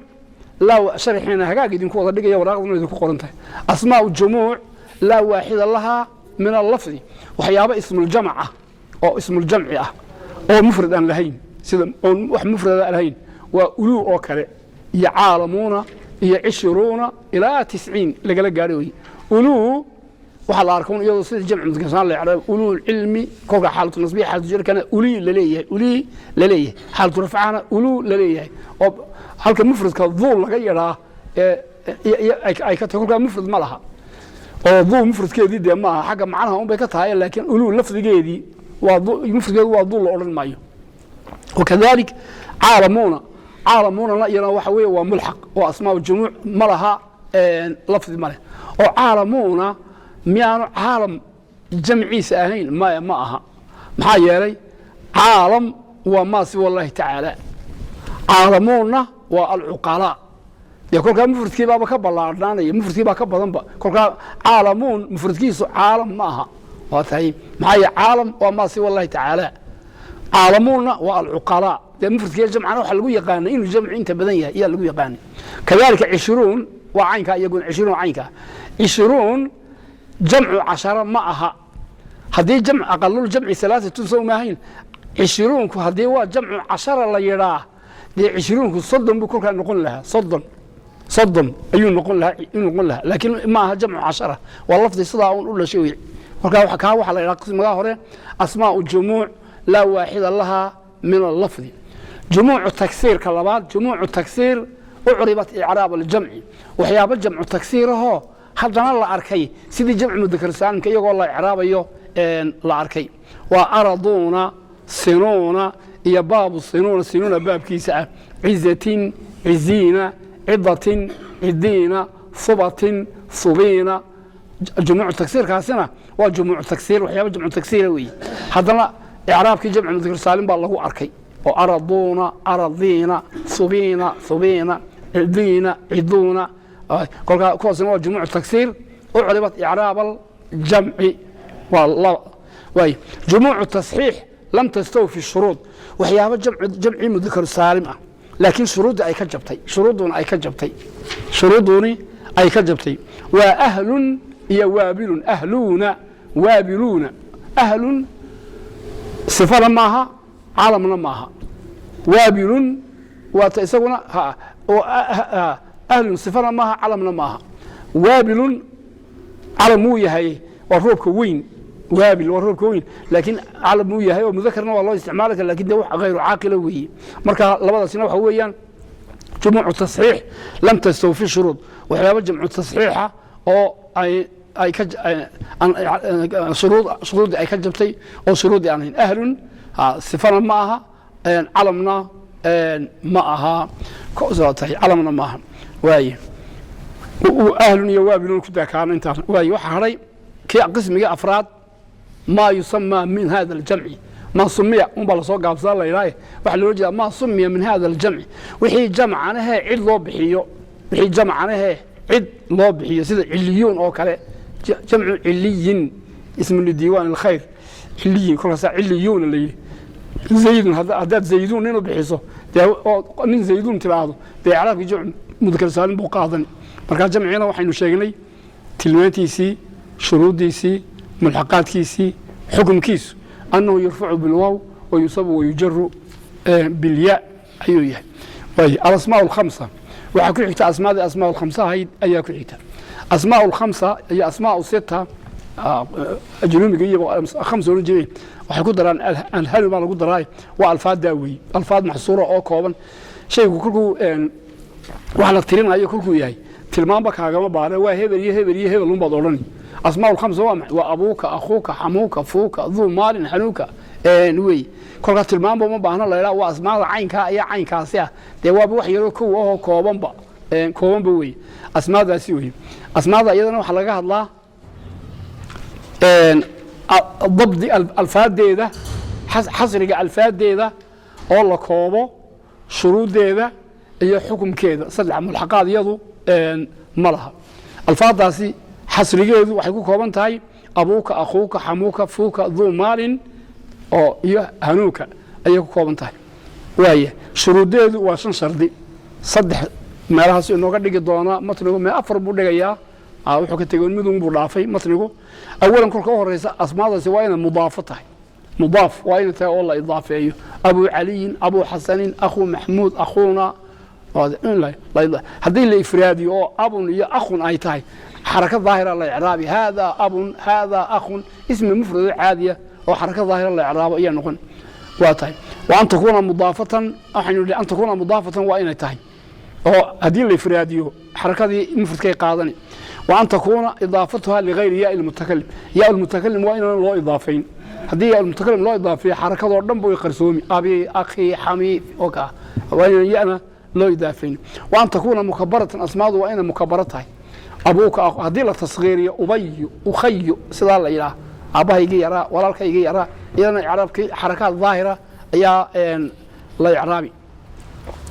laa sharxiina hagaag idinku wada dhigaya, waraaqduna idinku qoran tahay. Asmaa'u jumuuc laa waaxida lahaa min allafdi, waxyaabo ismuljamc ah oo ismuljamci ah oo mufrad aan lahayn, sida oon wax mufrada aan lahayn, waa uluu oo kale iyo caalamuuna iyo 20 ilaa 90 lagala gaadho weye. Uluu waxaa la arka iyadoo sida jamcu mudakar la icraab uluu cilmi, kolka xaalatu nasbiya, xaalatu jarkana ulii laleeyahay, ulii laleeyahay, xaalatu rafcana uluu laleeyahay, oo halka mufradka duul laga yidhaa ee ay ka tahay. Kolkaa mufrad ma laha oo duu mufradkeedii dee ma aha, xagga macnaha un bay ka tahay, laakiin uluu lafdigeedii waa mufradkeedu waa duul la odhan maayo. Wakadalik caalamuuna, caalamuunana iyana waxa weeye waa mulxaq oo asmaa jumuuc ma laha, lafdi ma leh. Oo caalamuuna miyaanu caalam jamciisa ahayn? Maya, ma aha. Maxaa yeelay caalam waa maa siwa Allahi tacaala, caalamuunna waa alcuqalaa. Dee kolkaa mufradkii baaba ka ballaadhaanaya, mufradkii baa ka badanba. Kolkaa caalamuun mufradkiisu caalam ma aha. Waa tahay, maxaa yeele caalam waa maa siwa Allahi tacaala, caalamuunna waa alcuqalaa. Dee mufradkiiyo jamcana waxaa lagu yaqaanay inuu jamcu inta badan yahay ayaa lagu yaqaanay. Kadalika 20 waa caynkaa, iyaguna 20 waa caynkaa. 20 jamcu cashara ma aha. Haddii jamc aqalul jamci alaaatun sow maahayn? 20-ku haddii waa jamcu cashara la yidhaa, dee 20-ku 30 buu kolkaa noqon lahaa, 30, 30 ayuu noqon lahaa, inuu noqon lahaa, laakiin ma aha jamcu cashara, waa lafdi sidaa un u dhashay wey. Kolkaa waxa kaa waxaa la yidhaha qismigaa hore asmaa'u jumuuc laa waaxida lahaa min allafdi. Jumuucu tagsiirka labaad, jumuucu tagsiir ucribat icraab aljamci, waxyaabo jamcu tagsiirahoo haddana la arkay sidii jamcu mudakar saalimka iyagoo la icraabayo la arkay, waa araduuna, sinuuna iyo baabu sinuuna, sinuuna baabkiisa ah, cizatin, ciziina, cidatin, cidiina, subatin, subiina. Jumuucu tagsiirkaasina waa jumuucu tagsiir, waxyaaba jamcu tagsiira weeye. Haddana icraabkii jamcu mudakar saalim baa lagu arkay oo araduuna, aradiina, subiina, subiina, cidiina, ciduuna. Kolkaa kuwaasina waa jumuucu tagsiir ucribat icraab aljamci. Waa laba waay. Jumuucu tasxiix lam tastawfi shuruud, waxyaabo jamci mudakar saalim ah laakiin shuruuddii ay ka jabtay, shuruudduna ay ka jabtay, shuruudduni ay ka jabtay, waa ahlun iyo waabilun. Ahluuna, waabiluuna. Ahlun sifana maaha, calamna maaha. Waabilun waata isaguna ahlun sifana maaha, calamna maaha. Waabilun calam wuu yahay, waa roobka weyn. Waabil waa roobka weyn, laakiin calam wuu yahay oo mudakarna waa loo isticmaali kara, lakin de wax hayru caaqila weeye. Marka labadaasina waxa weeyaan jumuucu tasxiix lam tastawfi shuruud, waxyaaba jamcu tasxiixa oo ay ka shuruud, shuruuddii ay ka jabtay oo shuruuddii aan ahayn. Ahlun sifana ma aha, calamna ma aha, tahay calamna ma aha. Waaye ahlun iyo waabilun ku daakaana intaan. Waaye waxaa hadhay kii qismigii afraad, maa yusamaa min hada aljamci. Maa sumiya unbaa lasoo gaabsadaa la yidhaahe, waxaa loola jeedaa maa sumiya min hada aljamci, wixii jamcanahee cid loo bixiyo, wixii jamcanahee cid loo bixiyo, sida ciliyuun oo kale. Jamcu ciliyin, ismu lidiiwaan alkhayr ciliyin, kolkaasaa ciliyuuna la yidhi. Zaydun, haddaad zayduun nin u bixiso dee, oo nin zayduun tiraahdo dee, icraabkii jamcu mudakar saalim buu qaadan. Markaa jamcina waxaynu sheegnay tilmaantiisii, shuruuddiisii, mulxaqaadkiisii, xukumkiisu annahu yurfacu bilwaaw wa yunsabu wayujaru bilya ayuu yahay. Waay, alasmaa alkhamsa waxaa ku xigta, asmaadii asmaa alkhamsa ahayd ayaa ku xigta. Asmaa alkhamsa iyo asmaa sita, ajruumiga iyo khamsa oran jireen, waxay ku daraan alhalu baa lagu daraay. Waa alfaaddaa weeye, alfaad maxsuura oo kooban. Shaygu kolkuu wax la tirinayo kolkuu yahay, tilmaamba kaagama baahna, waa hebel iyo hebel iyo hebel unbaad odhani. Asmaa alkhamsa waa maxay? Waa abuuka, akhuuka, xamuuka, fuuka, duu maalin, xanuuka wey. Kolkaa tilmaamba uma baahna la idhaha waa asmaada caynkaa iyo caynkaasi ah. Dee waaba wax yaroo kow ahoo koobanba, koobanba wey asmaadaasi wey. Asmaada iyadana waxaa laga hadlaa dabdi alfaadeeda, xasriga alfaadeeda oo la koobo, shuruuddeeda iyo xukumkeeda. Saddex mulxaqaad iyadu ma laha. Alfaadaasi xasrigeedu waxay ku kooban tahay abuuka, akhuuka, xamuuka, fuuka, duu maalin oo iyo hanuuka ayay ku kooban tahay. Waaya, shuruuddeedu waa shan shardi. Saddex meelahaas inooga dhigi doonaa matnigu, mee afar buu dhigayaa. Wuxuu ka tegey midun buu dhaafay matnigu. Awalan, kolka u horeysa, asmaadaasi waa inay mudaafo tahay. Mudaaf waa inay tahay oo la idaafeeyo: abu caliyin, abu xasanin, akhu maxmuud, akhuuna. Haddii la ifraadiyo oo abun iyo akhun ay tahay, xaraka daahira la icraabi: haadaa abun, haadaa akhun, ismi mufrado caadiya oo xaraka daahira la icraabo ayaa noqon. Waa tahay wa an takuuna mudaafatan. Waxaynu nidhi an takuuna mudaafatan waa inay tahay, oo haddii la ifraadiyo xarakadii mufradkay qaadani. Wa an takuuna idaafatuha ligayri yaa lmutakalim. Yaa lmutakalim waa inaan loo idaafayn. Haddii yaa lmutakalim loo idaafeeyo, xarakadoo dhan bay qarsoomi: abi, akhi, xami oo kaa. Waa inaan yana loo idaafayn. Wa an takuuna mukabaratan. Asmaadu waa inay mukabaro tahay: abuuka. Haddii la tasgiiriyo, ubayu, ukhayu, sidaa la yidhaah, aabbahaygii yaraa, walaalkaygii yaraa, iyadana icraabkii xarakaad daahira ayaa la icraabi.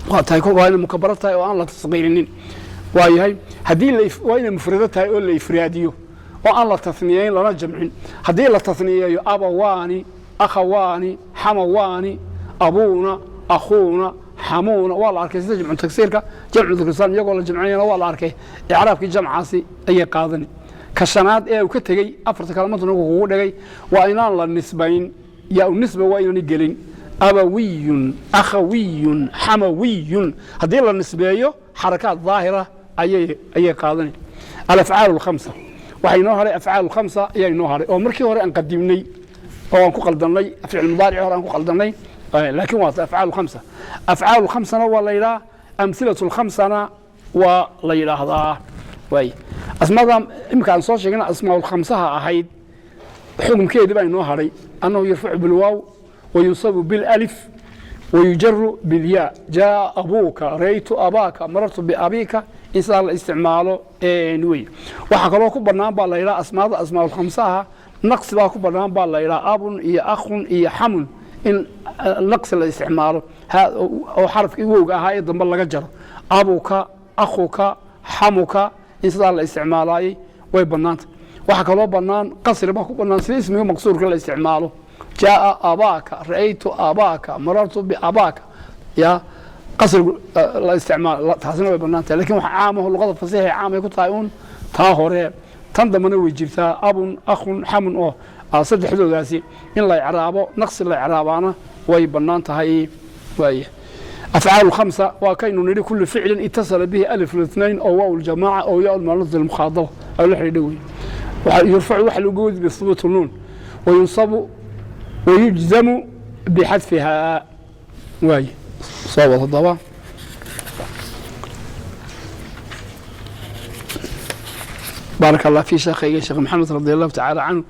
Waa tahay, waa inay mukabaro tahay oo aan la tasgiirinin. Waa yahay, haddii waa inay mufrado tahay oo la ifraadiyo oo aan la tasniyeyn lana jamcin. Haddii la tasniyeeyo, abawaani, akhawaani, xamawaani, abuuna, akhuuna, xamuuna, waa la arkay sida jamcu tagsiirka, jamcu dhukrisaan iyagoo la jamcinayana waa la arkay, icraabkii jamcaasi ayay qaadani. Ka shanaad ee uu ka tegey, afarta kale matnigu kugu dhigay, waa inaan la nisbayn. Yaa nisba waa inaani gelin: abawiyun, akhawiyun, xamawiyun. Haddii la nisbeeyo, xarakaad daahira ayay qaadanay. Alafcaal alkhamsa waxaa inoo haray. Afcaal alkhamsa ayaa inoo haray oo markii hore aan qadimnay oo aan ku qaldannay, ficil mudaarici hore aan ku qaldannay, laakiin waa afcaal alkhamsa. Afcaal alkhamsana waa la yidhaha, amhilatu alkhamsana waa la yidhaahdaa. Waay, asmaada imika aan soo sheegna asmaa'ul khamsaha ahayd, xukumkeedii baa inoo hadhay: annahu yarfacu bilwaaw wayunsabu bilalif wayujaru bilyaa. Jaa abuuka, raytu abaaka, marartu biabiika, in sidaa la isticmaalo wey. Waxaa kaloo ku bannaan baa la yidhaha asmaada asmaa'ul khamsaha naqsi baa ku bannaan baa la yidhaha: abun iyo akhun iyo xamun, in naqsi la isticmaalo oo xarafkii wowga ahaa ee dambe laga jaro: abuka, akhuka, xamuka, in sidaa la isticmaalaayey way bannaanta. Waxaa kaloo bannaan qasri baa ku bannaan, sida ismiga maqsuurka la isticmaalo: jaaa abaaka, ra'aytu abaaka, marartu biabaaka. Ya qasrigu la isticmaalo, taasina way bannaan tahay. Lakin waxa caamaho luqada fasiixa caamay ku tahay uun taa hore. Tan dambena way jirtaa: abun, akhun, xamun, oo saddexdoodaasi in la icraabo, naqsi la icraabaana way bannaan tahay. Waaya, afcaal khamsa waa kaynu nidhi: kullu ficlin itasala bihi alif lithnain oo waaw ljamaaca oo yaa lmuannas lmukhaadaba ay la xidhiidha wey. Yurfacu waxa lagu wadi bihubuut nuun, wayunsabu wayujzamu bixadfihaa. Waay, soo wad haddaba. Baaraka allah fi sheekhayga Sheekh Maxamed radi allahu tacaala canhu.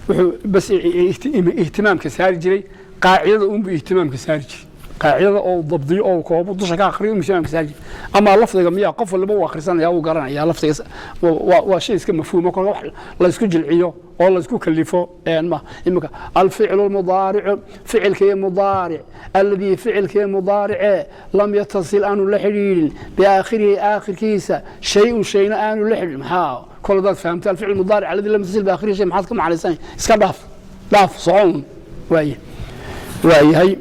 Wuxuu bas ihtimaamka saari jiray qaacidada, unbuu ihtimaamka saari jiray. Qaacidada oo dabdiyo oo koobo dusha ka akhriyo mise masaajid ama lafdiga miyaa qof walba uu akhrisanaya, uu garanaya lafdiga, waa shay iska mafhuumo. Kolka wax la isku jilciyo oo la isku kalifo ma imika alficlu lmudaaricu, ficilkii mudaaric, alladii ficilkii mudaarice lam yatasil aanu la xidhiidhin biaakhirihi aakhirkiisa shay-un shayna aanu la xidhiidhin. Maxaa kol hadaad fahamta alficl mudaaric alladii lam yatasil biaakhirihi shay, maxaad ka macnaysanay? Iska dhaaf, dhaaf, socon. Waaye waayahay,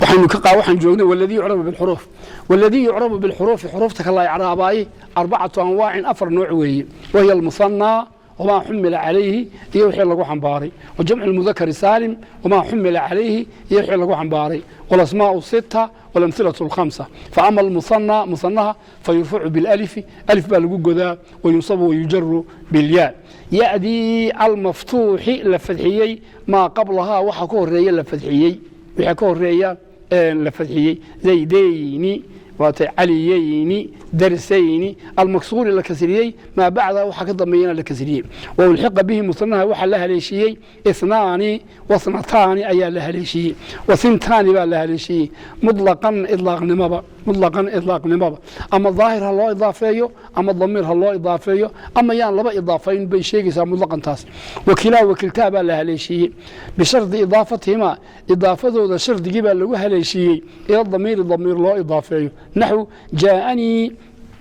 waxaynu ka waxaan joognay waladii yucrabu bilxuruuf. Waladii yucrabu bilxuruufi, xuruufta kala icraabaay, arbacatu anwaacin, afar nooc weeye. Wahiya almusanaa wamaa xumila calayhi, iyo wixii lagu xambaaray, wajamcu lmudakari saalim wamaa xumila calayhi, iyo wixii lagu xambaaray, walasmaau sita walamhilatu alkhamsa. Faama almusanaa, musanaha, fayurfacu bilalifi, alif baa lagu godaa, wayunsabu wayujaru bilyaa. Ya'dii almaftuuxi la fadxiyey, maa qablahaa waxa ka horeeya la fadxiyey, wixii ka horeeya la fadxiyey, zaydayni waatay, caliyayni, darsayni. Almaksuuri la kasriyey, maa bacda waxa ka dambeeyana la kasriyey. Wa ulxiqa bihi, musanaha waxaa la haleeshiiyey ithnaani wasnataani ayaa la haleeshiiyey, wasintaani baa la haleeshiiyey, mutlaqan idlaaqnimaba, mutlaqan idlaaqnimaba, ama daahir ha loo idaafeeyo ama damiir ha loo idaafeeyo ama yaan laba idaafayn bay sheegaysaa mutlaqan taas. Wakilaa wakiltaa baa la haleeshiiyey bishardi idaafatihima, idaafadooda shardigii baa lagu haleeshiiyey, ila damiiri, damiir loo idaafeeyo. Naxw jaaanii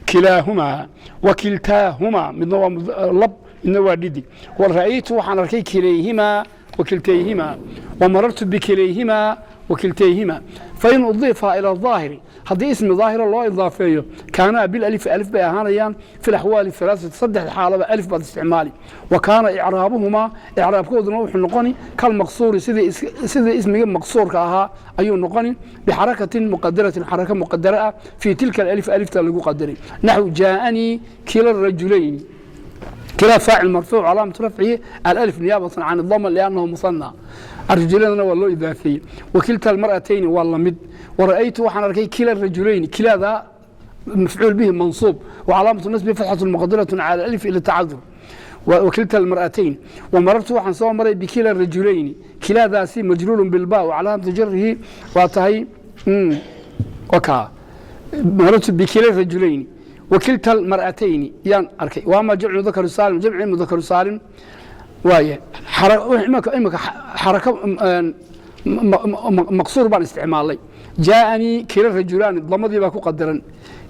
kilaahumaa wakiltaahumaa, midna waa lab, midna waa dhidig. Wara'aytu waxaan arkay kilayhimaa wakiltayhimaa, wamarartu bikilayhimaa wakiltayhimaa. Fain udiifa ila aahiri, haddii ismi daahira loo idaafeeyo, kaanaa bilalifi, alif bay ahaanayaan, fi laxwaali alaaati, saddexda xaalaba alif baad isticmaali. Wa kaana icraabuhumaa, icraabkooduna wuxuu noqoni kalmaqsuuri, sidii ismiga maqsuurka ahaa ayuu noqoni, bixarakatin muqadaratin, xaraka muqadara ah, fii tilka alif, alifta lagu qadaray. Naxw jaaanii kila rajulayni. كلا فاعل مرفوع علامة رفعه الألف نيابة عن الضمة لأنه مثنى، الرجلين waa loo idaafeeyey. وكلتا المرأتين waa lamid. ورأيت waxaan arkay كلا الرجلين، كلا ذا مفعول به منصوب وعلامة نصبه فتحة مقدرة على الألف إلى التعذر. وكلتا المرأتين. ومررت waxaan soo maray بكلا الرجلين، كلا ذاسي مجرور بالباء وعلامة جره وتهي وكا. مررت بكلا الرجلين وكلتا المرأتين yaan arkay. وأما جمع مذكر سالم، جمع مذكر سالم waaye imika xarako maqsuur baan isticmaalay. Jaaanii kila rajulaani, damadii baa ku qadaran.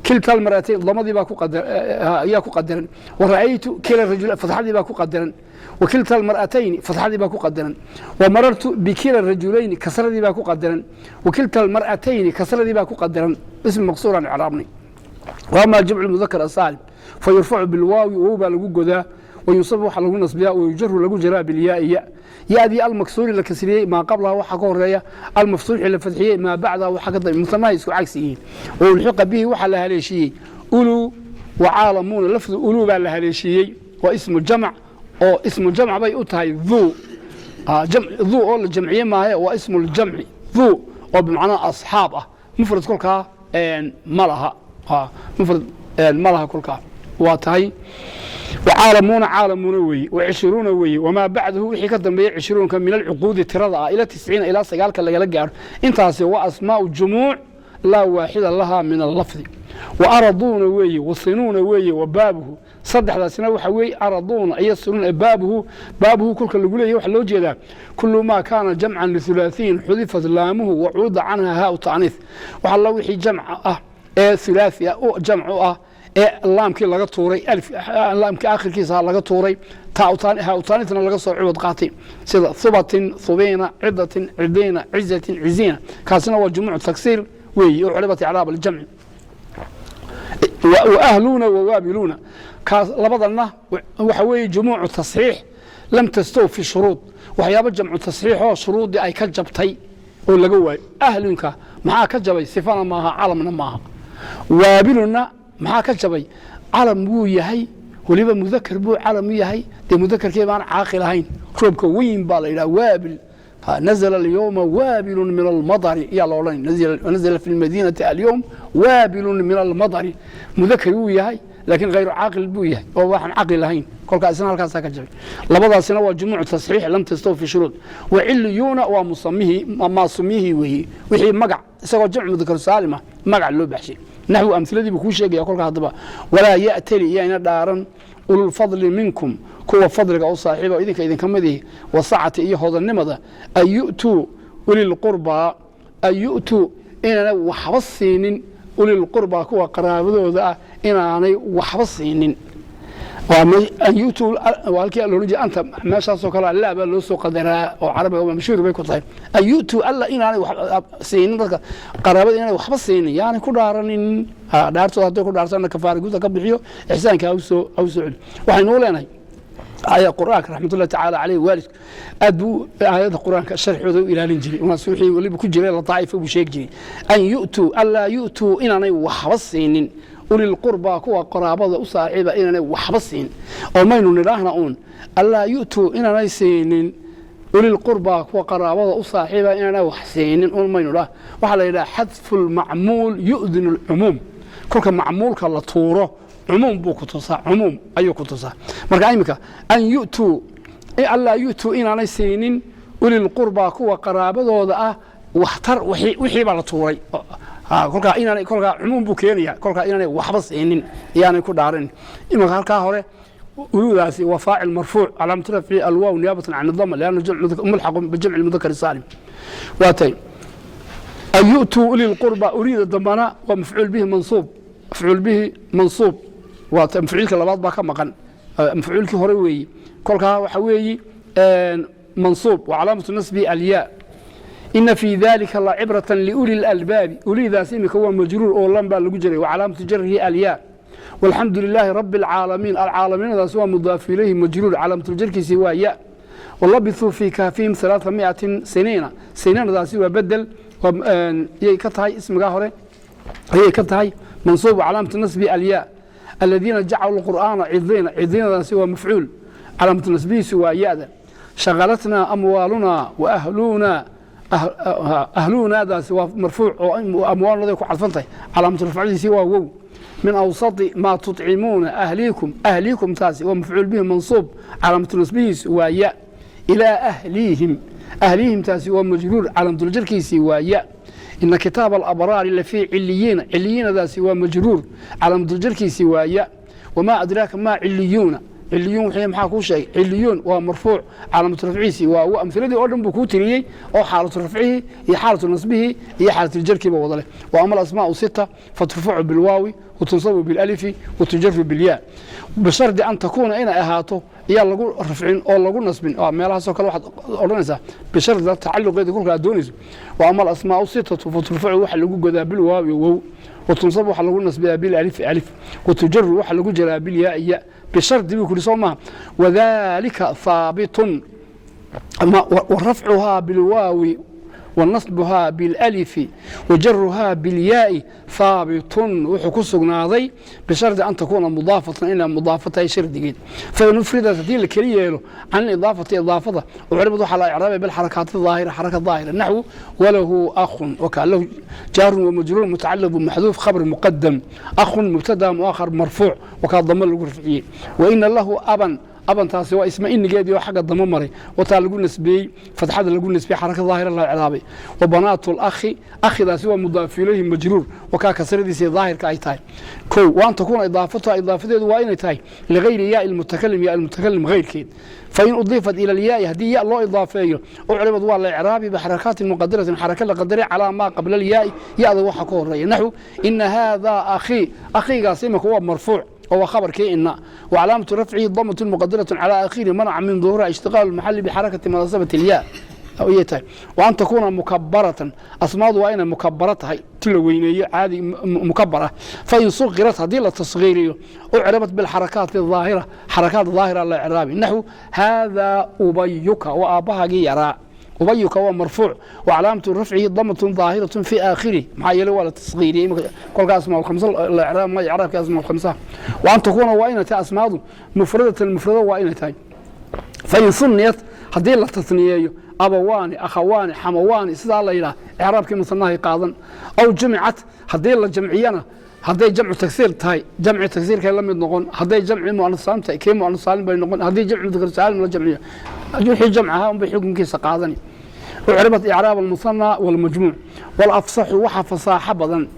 Kilta almar'atayn, damadii baa ku qadar ayaa ku qadaran. Wara'aytu kila rajul, fatxadii baa ku qadaran. Wakilta almar'atayni, fatxadii baa ku qadaran. Wamarartu bikila rajulayni, kasradii baa ku qadaran. Wakilta almar'atayni, kasradii baa ku qadaran. Ismi maqsuuraan icraabnay. وأما جمع المذكر السالم فيرفع بالواو، wow baa lagu godaa، وينصب waxa lagu nasbiyaa، ويجر lagu jaraa، بالياء ya. يأدي المكسور la kasriyey، maa qablaha waxa ka horeeya، المفتوح la fadxiyey، maa bacdaha waxa ka dambeeya. Musanaha isku cagsi yihiin. وألحق به waxa la haleeshiiyey uluu وcaalamuuna. Lafdu uluu baa la haleeshiiyey, waa ismu jamc oo ismu jamc bay u tahay dhuu dhuu oo la jamciye maaye, waa ismu ljamci dhuu oo bimacnaa asxaab ah. Mufrad kolkaa ma laha, mufrad ma laha kolkaa. Waa tahay وcaalamuuna, caalamuuna weeye, وcishruuna weeye, wamaa bacdahu wixii ka dambeeya cishruunka, min alcuquudi tirada ah, ila 90, ilaa sagaalka lagala gaaro. Intaasi waa asmaau jumuuc laa waaxida laha min allafdi. Waaraduuna weeye, wasinuuna weeye, wa baabuhu. Saddexdaasina waxa weeye araduuna iyo sinuuna. Baabuhu, baabuhu kolka lagu leeyahy waxaa loo jeedaa kulu maa kaana jamcan lihulaathiyin xudifat laamuhu wacuuda canha haau ta'niis. Wax alla wixii jamc ah ee hulaathi ah jamc u ah ee laamkii laga tuuray, alif laamkii akhirkiisa laga tuuray, hautaanitna laga soo ciwad qaatay, sida hubatin, hubiina, cidatin, cidiina, cizatin, ciziina. Kaasina waa jumuuc taksiir weeye oo culibat icraab aljamci. Waahluuna wawaabiluuna, kaas labadana waxa weeye jumuucu tasxiix lam tastawfi shuruud, waxyaabo jamcu tasxiix oo shuruuddii ay ka jabtay oo laga waayo. Ahlunka maxaa ka jabay? Sifana maaha, calamna maaha. Waabiluna maxaa ka jabay? Calam wuu yahay, weliba mudakar buu calam u yahay. Dee mudakarkii baan caaqil ahayn. Roobka weyn baa la yidhaha waabil. نزل اليوم وابل من المطر yaa la odhanay. نزل في المدينة اليوم وابل من المطر. Mudakar wuu yahay. Laakiin khayru caaqil buu yahay oo waxaan caqli lahayn. Kolkaa isna halkaasaa ka jabay. Labadaasina waa jumuucu tasxiix lam tastawfi shuruud. Wa ciliyuuna waa musamihii, maasumihii weeye, wixii magac isagoo jamcu mudakar saalima magac loo baxshay. Naxwu amhiladii buu kuu sheegaya. Kolkaa haddaba walaa ya'tali, iyayna dhaaran, ululfadli minkum, kuwa fadliga u saaxiiba idinka idinka mid ihi, wasacati iyo hodannimada, an yu'tuu ulilqurbaa, an yu'tuu inaanay waxba siinin, ulilqurbaa kuwa qaraabadooda ah inaanay waxba siinin. An yu'tuu waa halkii la odhan jiray anta meeshaasoo kale laa baa loo soo qadaraa oo carabiga waa mashhuur bay ku tahay. An yu'tuu alla inaanay siinin dadka qaraabada, inaanay waxba siinin yaanay ku dhaaranin. Dhaartooda hadday ku dhaartana kafaara guda ka bixiyo, ixsaanka ha usoo celi. Waxaynu u leenahay aaya qur-aanka, raxmatullahi tacaala caleyh, waalidku aad buu aayadda qur-aanka sharxooda u ilaalin jiray, waas wixii weliba ku jiray lataa'ifa buu sheegi jiray. An yu'tuu, allaa yu'tuu inaanay waxba siinin, ulilqurbaa kuwa qaraabada u saaxiiba inaanay waxba siin. Oo maynu nidhaahna uun allaa yu'tuu inaanay siinin ulilqurbaa kuwa qaraabada u saaxiiba inaanay wax siinin un maynu dhaah. Waxaa la yidhaha xadfu lmacmuul yu'dinu alcumuum. Kolka macmuulka la tuuro cumuum buu ku tusaa, cumuum ayuu ku tusaa. Marka iminka an yu'tuu, allaa yu'tuu inaanay siinin ulilqurbaa kuwa qaraabadooda ah waxtar, wixii baa la tuuray. Kolkaa inaanay, kolkaa cumuum buu keenaya, kolkaa inaanay waxba siinin iyaanay ku dhaarin. Iminka halkaa hore uludaasi waa faacil marfuuc, calaamatu rafci alwaaw niyaabatan can dama lianna mulxaqu bijamci mudakar saalim. Waa tay an yu'tuu ulilqurba. Uriida dambana waa mafcuul bihi mansuub, mafcuul bihi mansuub. Waa mafcuulka labaad baa ka maqan, mafcuulkii hore weeyi. Kolkaa waxa weeyi mansuub wa calaamatu nasbi alyaa. Ina fii dalika lacibratan liuli lalbaabi. Ulidaas imika waa majruur oo lan baa lagu jiray, wa calaamatu jarihi alyaa. Walxamdu lilaahi rabi alcaalamiin, alcaalamiinadaas waa mudaaf ilayhi majruur, calaamatujarkiisi waa ya. Walabithuu fii kahfihim 300 siniina, siniinadaasi waa bedel yay ka tahay, ismigaa hore ayay ka tahay, mansuub calaamatu nasbi alyaa. Aladiina jacaluu qur'aana cidiina, cidiinadaasi waa mafcuul, calaamatu nasbihiisu waa ya-da. Shaqalatnaa amwaalunaa wa ahluuna, ahluunaadaasi waa marfuuc oo amwaalnaday ku cadfan tahay, calaamatu rafcadiisii waa wow. Min awsati maa tuطcimuuna ahliikum, ahliikum taasi waa mafcuul bihi mansuub, calaamatu nasbihiisu waa ya. Ilaa ahliihim, ahliihim taasi waa majruur, calaamatujarkiisii waa ya. Ina kitaaba alabraari lafii ciliyiina, ciliyiinadaasi waa majruur, calaamatujarkiisii waa ya. Wamaa adraaka maa ciliyuuna, ciliyuun wixii maxaa kuu sheegay? Ciliyuun waa marfuuc, calaamatu rafcihiisii waa. Amhiladii oo dhan buu kuu tiriyey oo xaalatu rafcihii iyo xaalatu nasbihii iyo xaalatu wada leh. Wa ama alasmaa'u sita faturfacu bilwaawi watunsabu bilalifi watujaru bilyaa, bishardi an takuuna inay ahaato iyaa lagu rafcin oo lagu nasbin. Meelahaasoo kale waxaad odhanaysaa bishardi tacaluqeeda kolka aad doonayso. Wa ama alasmaa'u sitatu faturfacu waxa lagu godaa bilwaawi wow, watunsab waxa lagu nasbiyaa bilalifi alif, watujaru waxa lagu jaraa bilyaai ya, bishardi buu ku yidhi soo maaha. Wadalika haabitun warafcuhaa bilwaawi wanasbuhaa bilalifi wajaruhaa bilyaai haabitun, wuxuu ku sugnaaday bishardi an takuuna mudaafatan, inay mudaafo tahay shardigeed. Fain ufridat, haddii la keli yeelo, can idaafati idaafada, ucribad waxaa la icraabaya bilxarakaati daahira, xaraka daahira. Naxwu walahu akhun waka lahu jaarun wamajruur mutacaliq maxduuf khabr muqadam, akhun mubtada muakhar marfuuc, wakaa damo lagu rafciyey. Waina lahu aban, abantaasi waa isma inigeedii oo xagga damo maray, wataa lagu nasbiyey fatxada lagu nasbiyey, xaraka daahira la icraabay. Wa banaatu lakhi, akhidaasi waa mudaaf ilayhi majruur, wakaa kasradiisii daahirka ay tahay. Kow wa an takuuna idaafatuha, idaafadeedu waa inay tahay ligayri yaai lmutakalim, yaa lmutakalim gayrkeed. Fain udiifat ila alyaai, haddii ya loo idaafeeyo, ucribad waa la icraabi bixarakaatin muqadaratin, xaraka la qadaray, calaa maa qabla alyaai, ya-da waxa ka horeeya. Naxwu ina haadaa akhii, akhiigaas imika waa marfuuc oo khabarkii ina, وcalaamaة rafcihi damaة muqadaraة calى akhiri, manaca min ظuhuuriha ishtiqaalu اlmaxali bixarakati munaasabati اlyaa ayay tahay. Wa an takuuna mukabaratan, asmaadu waa inay mukabaro tahay, ti la weyneeyo caadi mukabar ah. Fain suqirat, haddii la tasgiiriyo, ucribat bilxarakaati aahira, xarakaat daahira la icraabi. Naxwu haadaa ubayuka, waa aabbahaagii yaraa. Ubayuka waa marfuuc wacalaamatu rafcihi damatun daahiratun fi aakhirih, maxaa yeelay waa la tasgiiriyey. Kolka asmaa lkhamsa la icraab ma icraabka asmaa lkhamsaha. Wa an takuuna waa inay tahay asmaadu mufradatan, mufrado waa inay tahay. Fain sunniyat, haddii la tasniyeeyo, abawaani, akhawaani, xamawaani, sidaa la yidhaha, icraabkii musanahay qaadan. Aw jumicat, haddii la jamciyana, Hadday jamcu tagsiir tahay, jamci tagsiirkay la mid noqon. Hadday jamci mu'anas saalim tahay, kii mu'anas saalim bay noqon. Haddii jamcu mudakar saalim la jamciyo, wixii jamc ahaa unbay xukunkiisa qaadani. Ucribat icraab almusanaa walmajmuuc. Walafsaxu, waxa fasaaxo badan,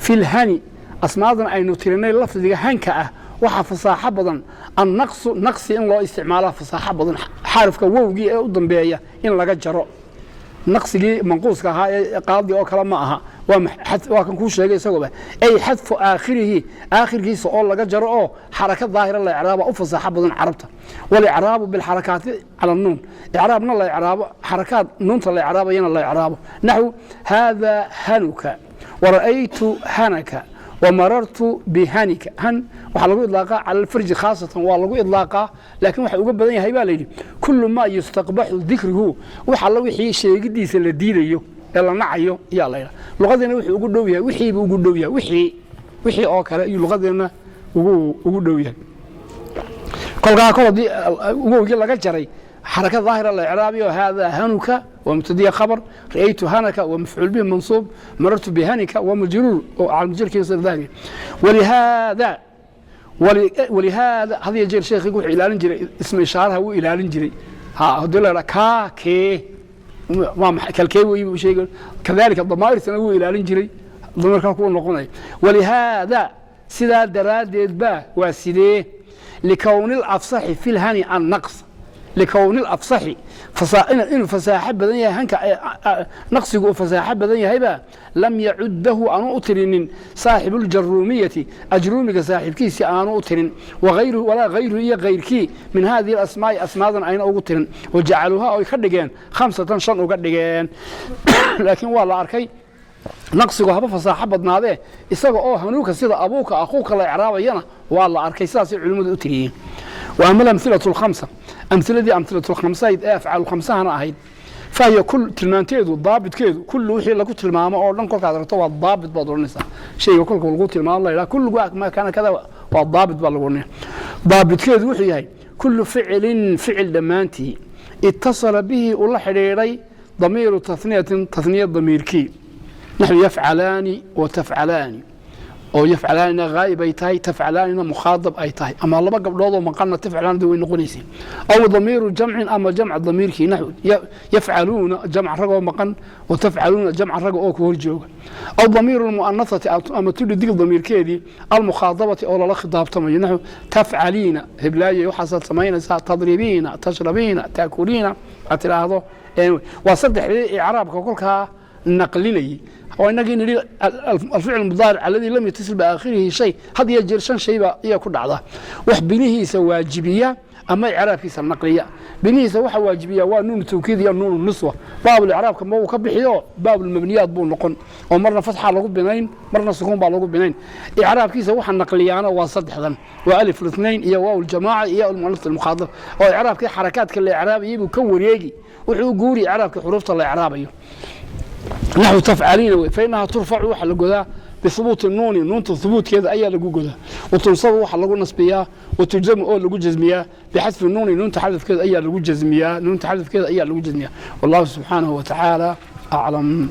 fi lhani, asmaadan aynu tirinay lafdiga hanka ah waxaa fasaaxo badan annaqsu, naqsi in loo isticmaalaa fasaaxo badan, xarafka wowgii ee u dambeeya in laga jaro. Naqsigii manquuska ahaa ee qaadi oo kale ma aha. Waa kan kuu sheegay isagooba, ay xadfu aakhirihi, aakhirkiisa oo laga jaro oo xaraka daahira la icraaba u fasaaxo badan carabta. Walicraabu bilxarakaati cala nuun, icraabna la icraabo xarakaad nuunta la icraabayana la icraabo, naxwu haadaa hanuka wara'aytu hanaka wamarartu bihanika. Han waxaa lagu idlaaqaa cala alfarji khaasatan, waa lagu idlaaqaa, laakiin waxa uga badan yahay baa la yidhi kullu maa yustaqbaxu dikruhu, wax alla wixii sheegidiisa la diidayo ee la nacayo ayaa la yidhaha. Luqadeena wuxuu ugu dhow yahay, wixiibuu ugu dhow yahay, wixii oo kale ayuu luqadeena ugu dhow yahay. Kolkaa kol haddii wowgii laga jaray, xaraka daahira la icraabiyo, haadaa hanuka waa mubtadiya khabar, ra'aytu hanaka waa mafcuul bihi mansuub, marartu bihanika waa majruur oo calamjarkiisa daahir. Walihaada had iyo jeer sheekhigu wuxuu ilaalin jiray isma ishaaraha, wuu ilaalin jiray. Ha haddii la idhaa kaa kee, waa maxay kalkee wey buu sheegay. Kadalika damaa'irtana wuu ilaalin jiray, damirkaa kuu noqonaya. Walihaada, sidaa daraaddeed baa, waa sidee? Likowni alafsaxi fi lhani annaqs, likowni alafsaxi, inuu fasaaxo badan yahay hanka, naqsigu uu fasaaxo badan yahayba, lam yacudahu aanu u tirinin saaxibuuljaruumiyati, ajruumiga saaxiibkiisii aanu u tirin, wagayruhu, walaa gayruhu, iyo kayrkii, min hadihi alasmaa'i, asmaadan ayna ugu tirin, wajacaluuha oy ka dhigeen khamsatan, shan uga dhigeen. Laakiin waa la arkay naqsigu haba fasaaxo badnaadee, isaga oo hanuuka sida abuuka akhuuka la icraabayana waa la arkay. Sidaasay culimmadu u tiriyeen. Wa ama alamhilatu alkhamsa, amhiladii amhilatu lkhamsayd ee afcaalu khamsahana ahayd, fahiya kul, tilmaanteedu, daabitkeedu, kullu wixii lagu tilmaamo oo dhan kolkaad aragto waa daabit baad odhanaysaa. Shayga kolka lagu tilmaamo la yidhaha kullu ma kaana kada waa daabit baa lagu odhanaya. Daabitkeedu wuxuu yahay kullu ficilin, ficil dhammaantii, itasala bihi uu la xidhiidhay damiiru tahniyatin, tahniya damiirkii, naxwu yafcalaani wa tafcalaani, oo yafcalaanina ghaa'ib ay tahay, tafcalaanina mukhaadab ay tahay, ama laba gabdhood oo maqanna tafcalaanida way noqonaysay. Aw damiiru jamcin, ama jamc damiirkii, naxwu yafcaluuna, jamc ragoo maqan, wa tafcaluuna, jamc raga oo ku hor jooga. Aw damiiru lmu'anasati, ama tudhi dig damiirkeedii, almukhaadabati, oo lala khidaabtamayo, naxwu tafcaliina, heblaaye waxaasaad samaynaysaa, tadribiina, tashrabiina, taakuliina aad tidhaahdo. Waa saddexdii icraabka kolkaa naqlinayay oo inagii nidhi alficl mudaaric alladii lam yatasil biaakhirihi shay. Had iyo jeer shan shay baa ayaa ku dhacda: wax binihiisa waajibiya ama icraabkiisa naqliya. Binihiisa waxa waajibiya waa nuunu tawkiid iyo nuunu niswa. Baabul icraabka ma uu ka bixiyo, baabulmabniyaad buu noqon, oo marna fatxa lagu binayn, marna sukuun baa lagu binayn. Icraabkiisa waxa naqliyaana waa saddexdan, waa alif lithnain iyo waaw ljamaaca iyo almuannas almukhaadab, oo icraabkii xarakaadka la icraabayay buu ka wareegi, wuxuu guuri icraabkii xuruufta la icraabayo, naxwu tafcaliina wey. Fainahaa turfacu, waxaa la godaa bihubuuti nuuni, nuunta hubuutkeeda ayaa lagu godaa, watunsabu, waxaa lagu nasbiyaa, watujzamu, oo lagu jasmiyaa, bixadfi nuuni, nuunta xadafkeeda ayaa lagu jasmiyaa, nuunta xadafkeeda ayaa lagu jasmiyaa. Wallahu subxaanahu wa tacaala aclam.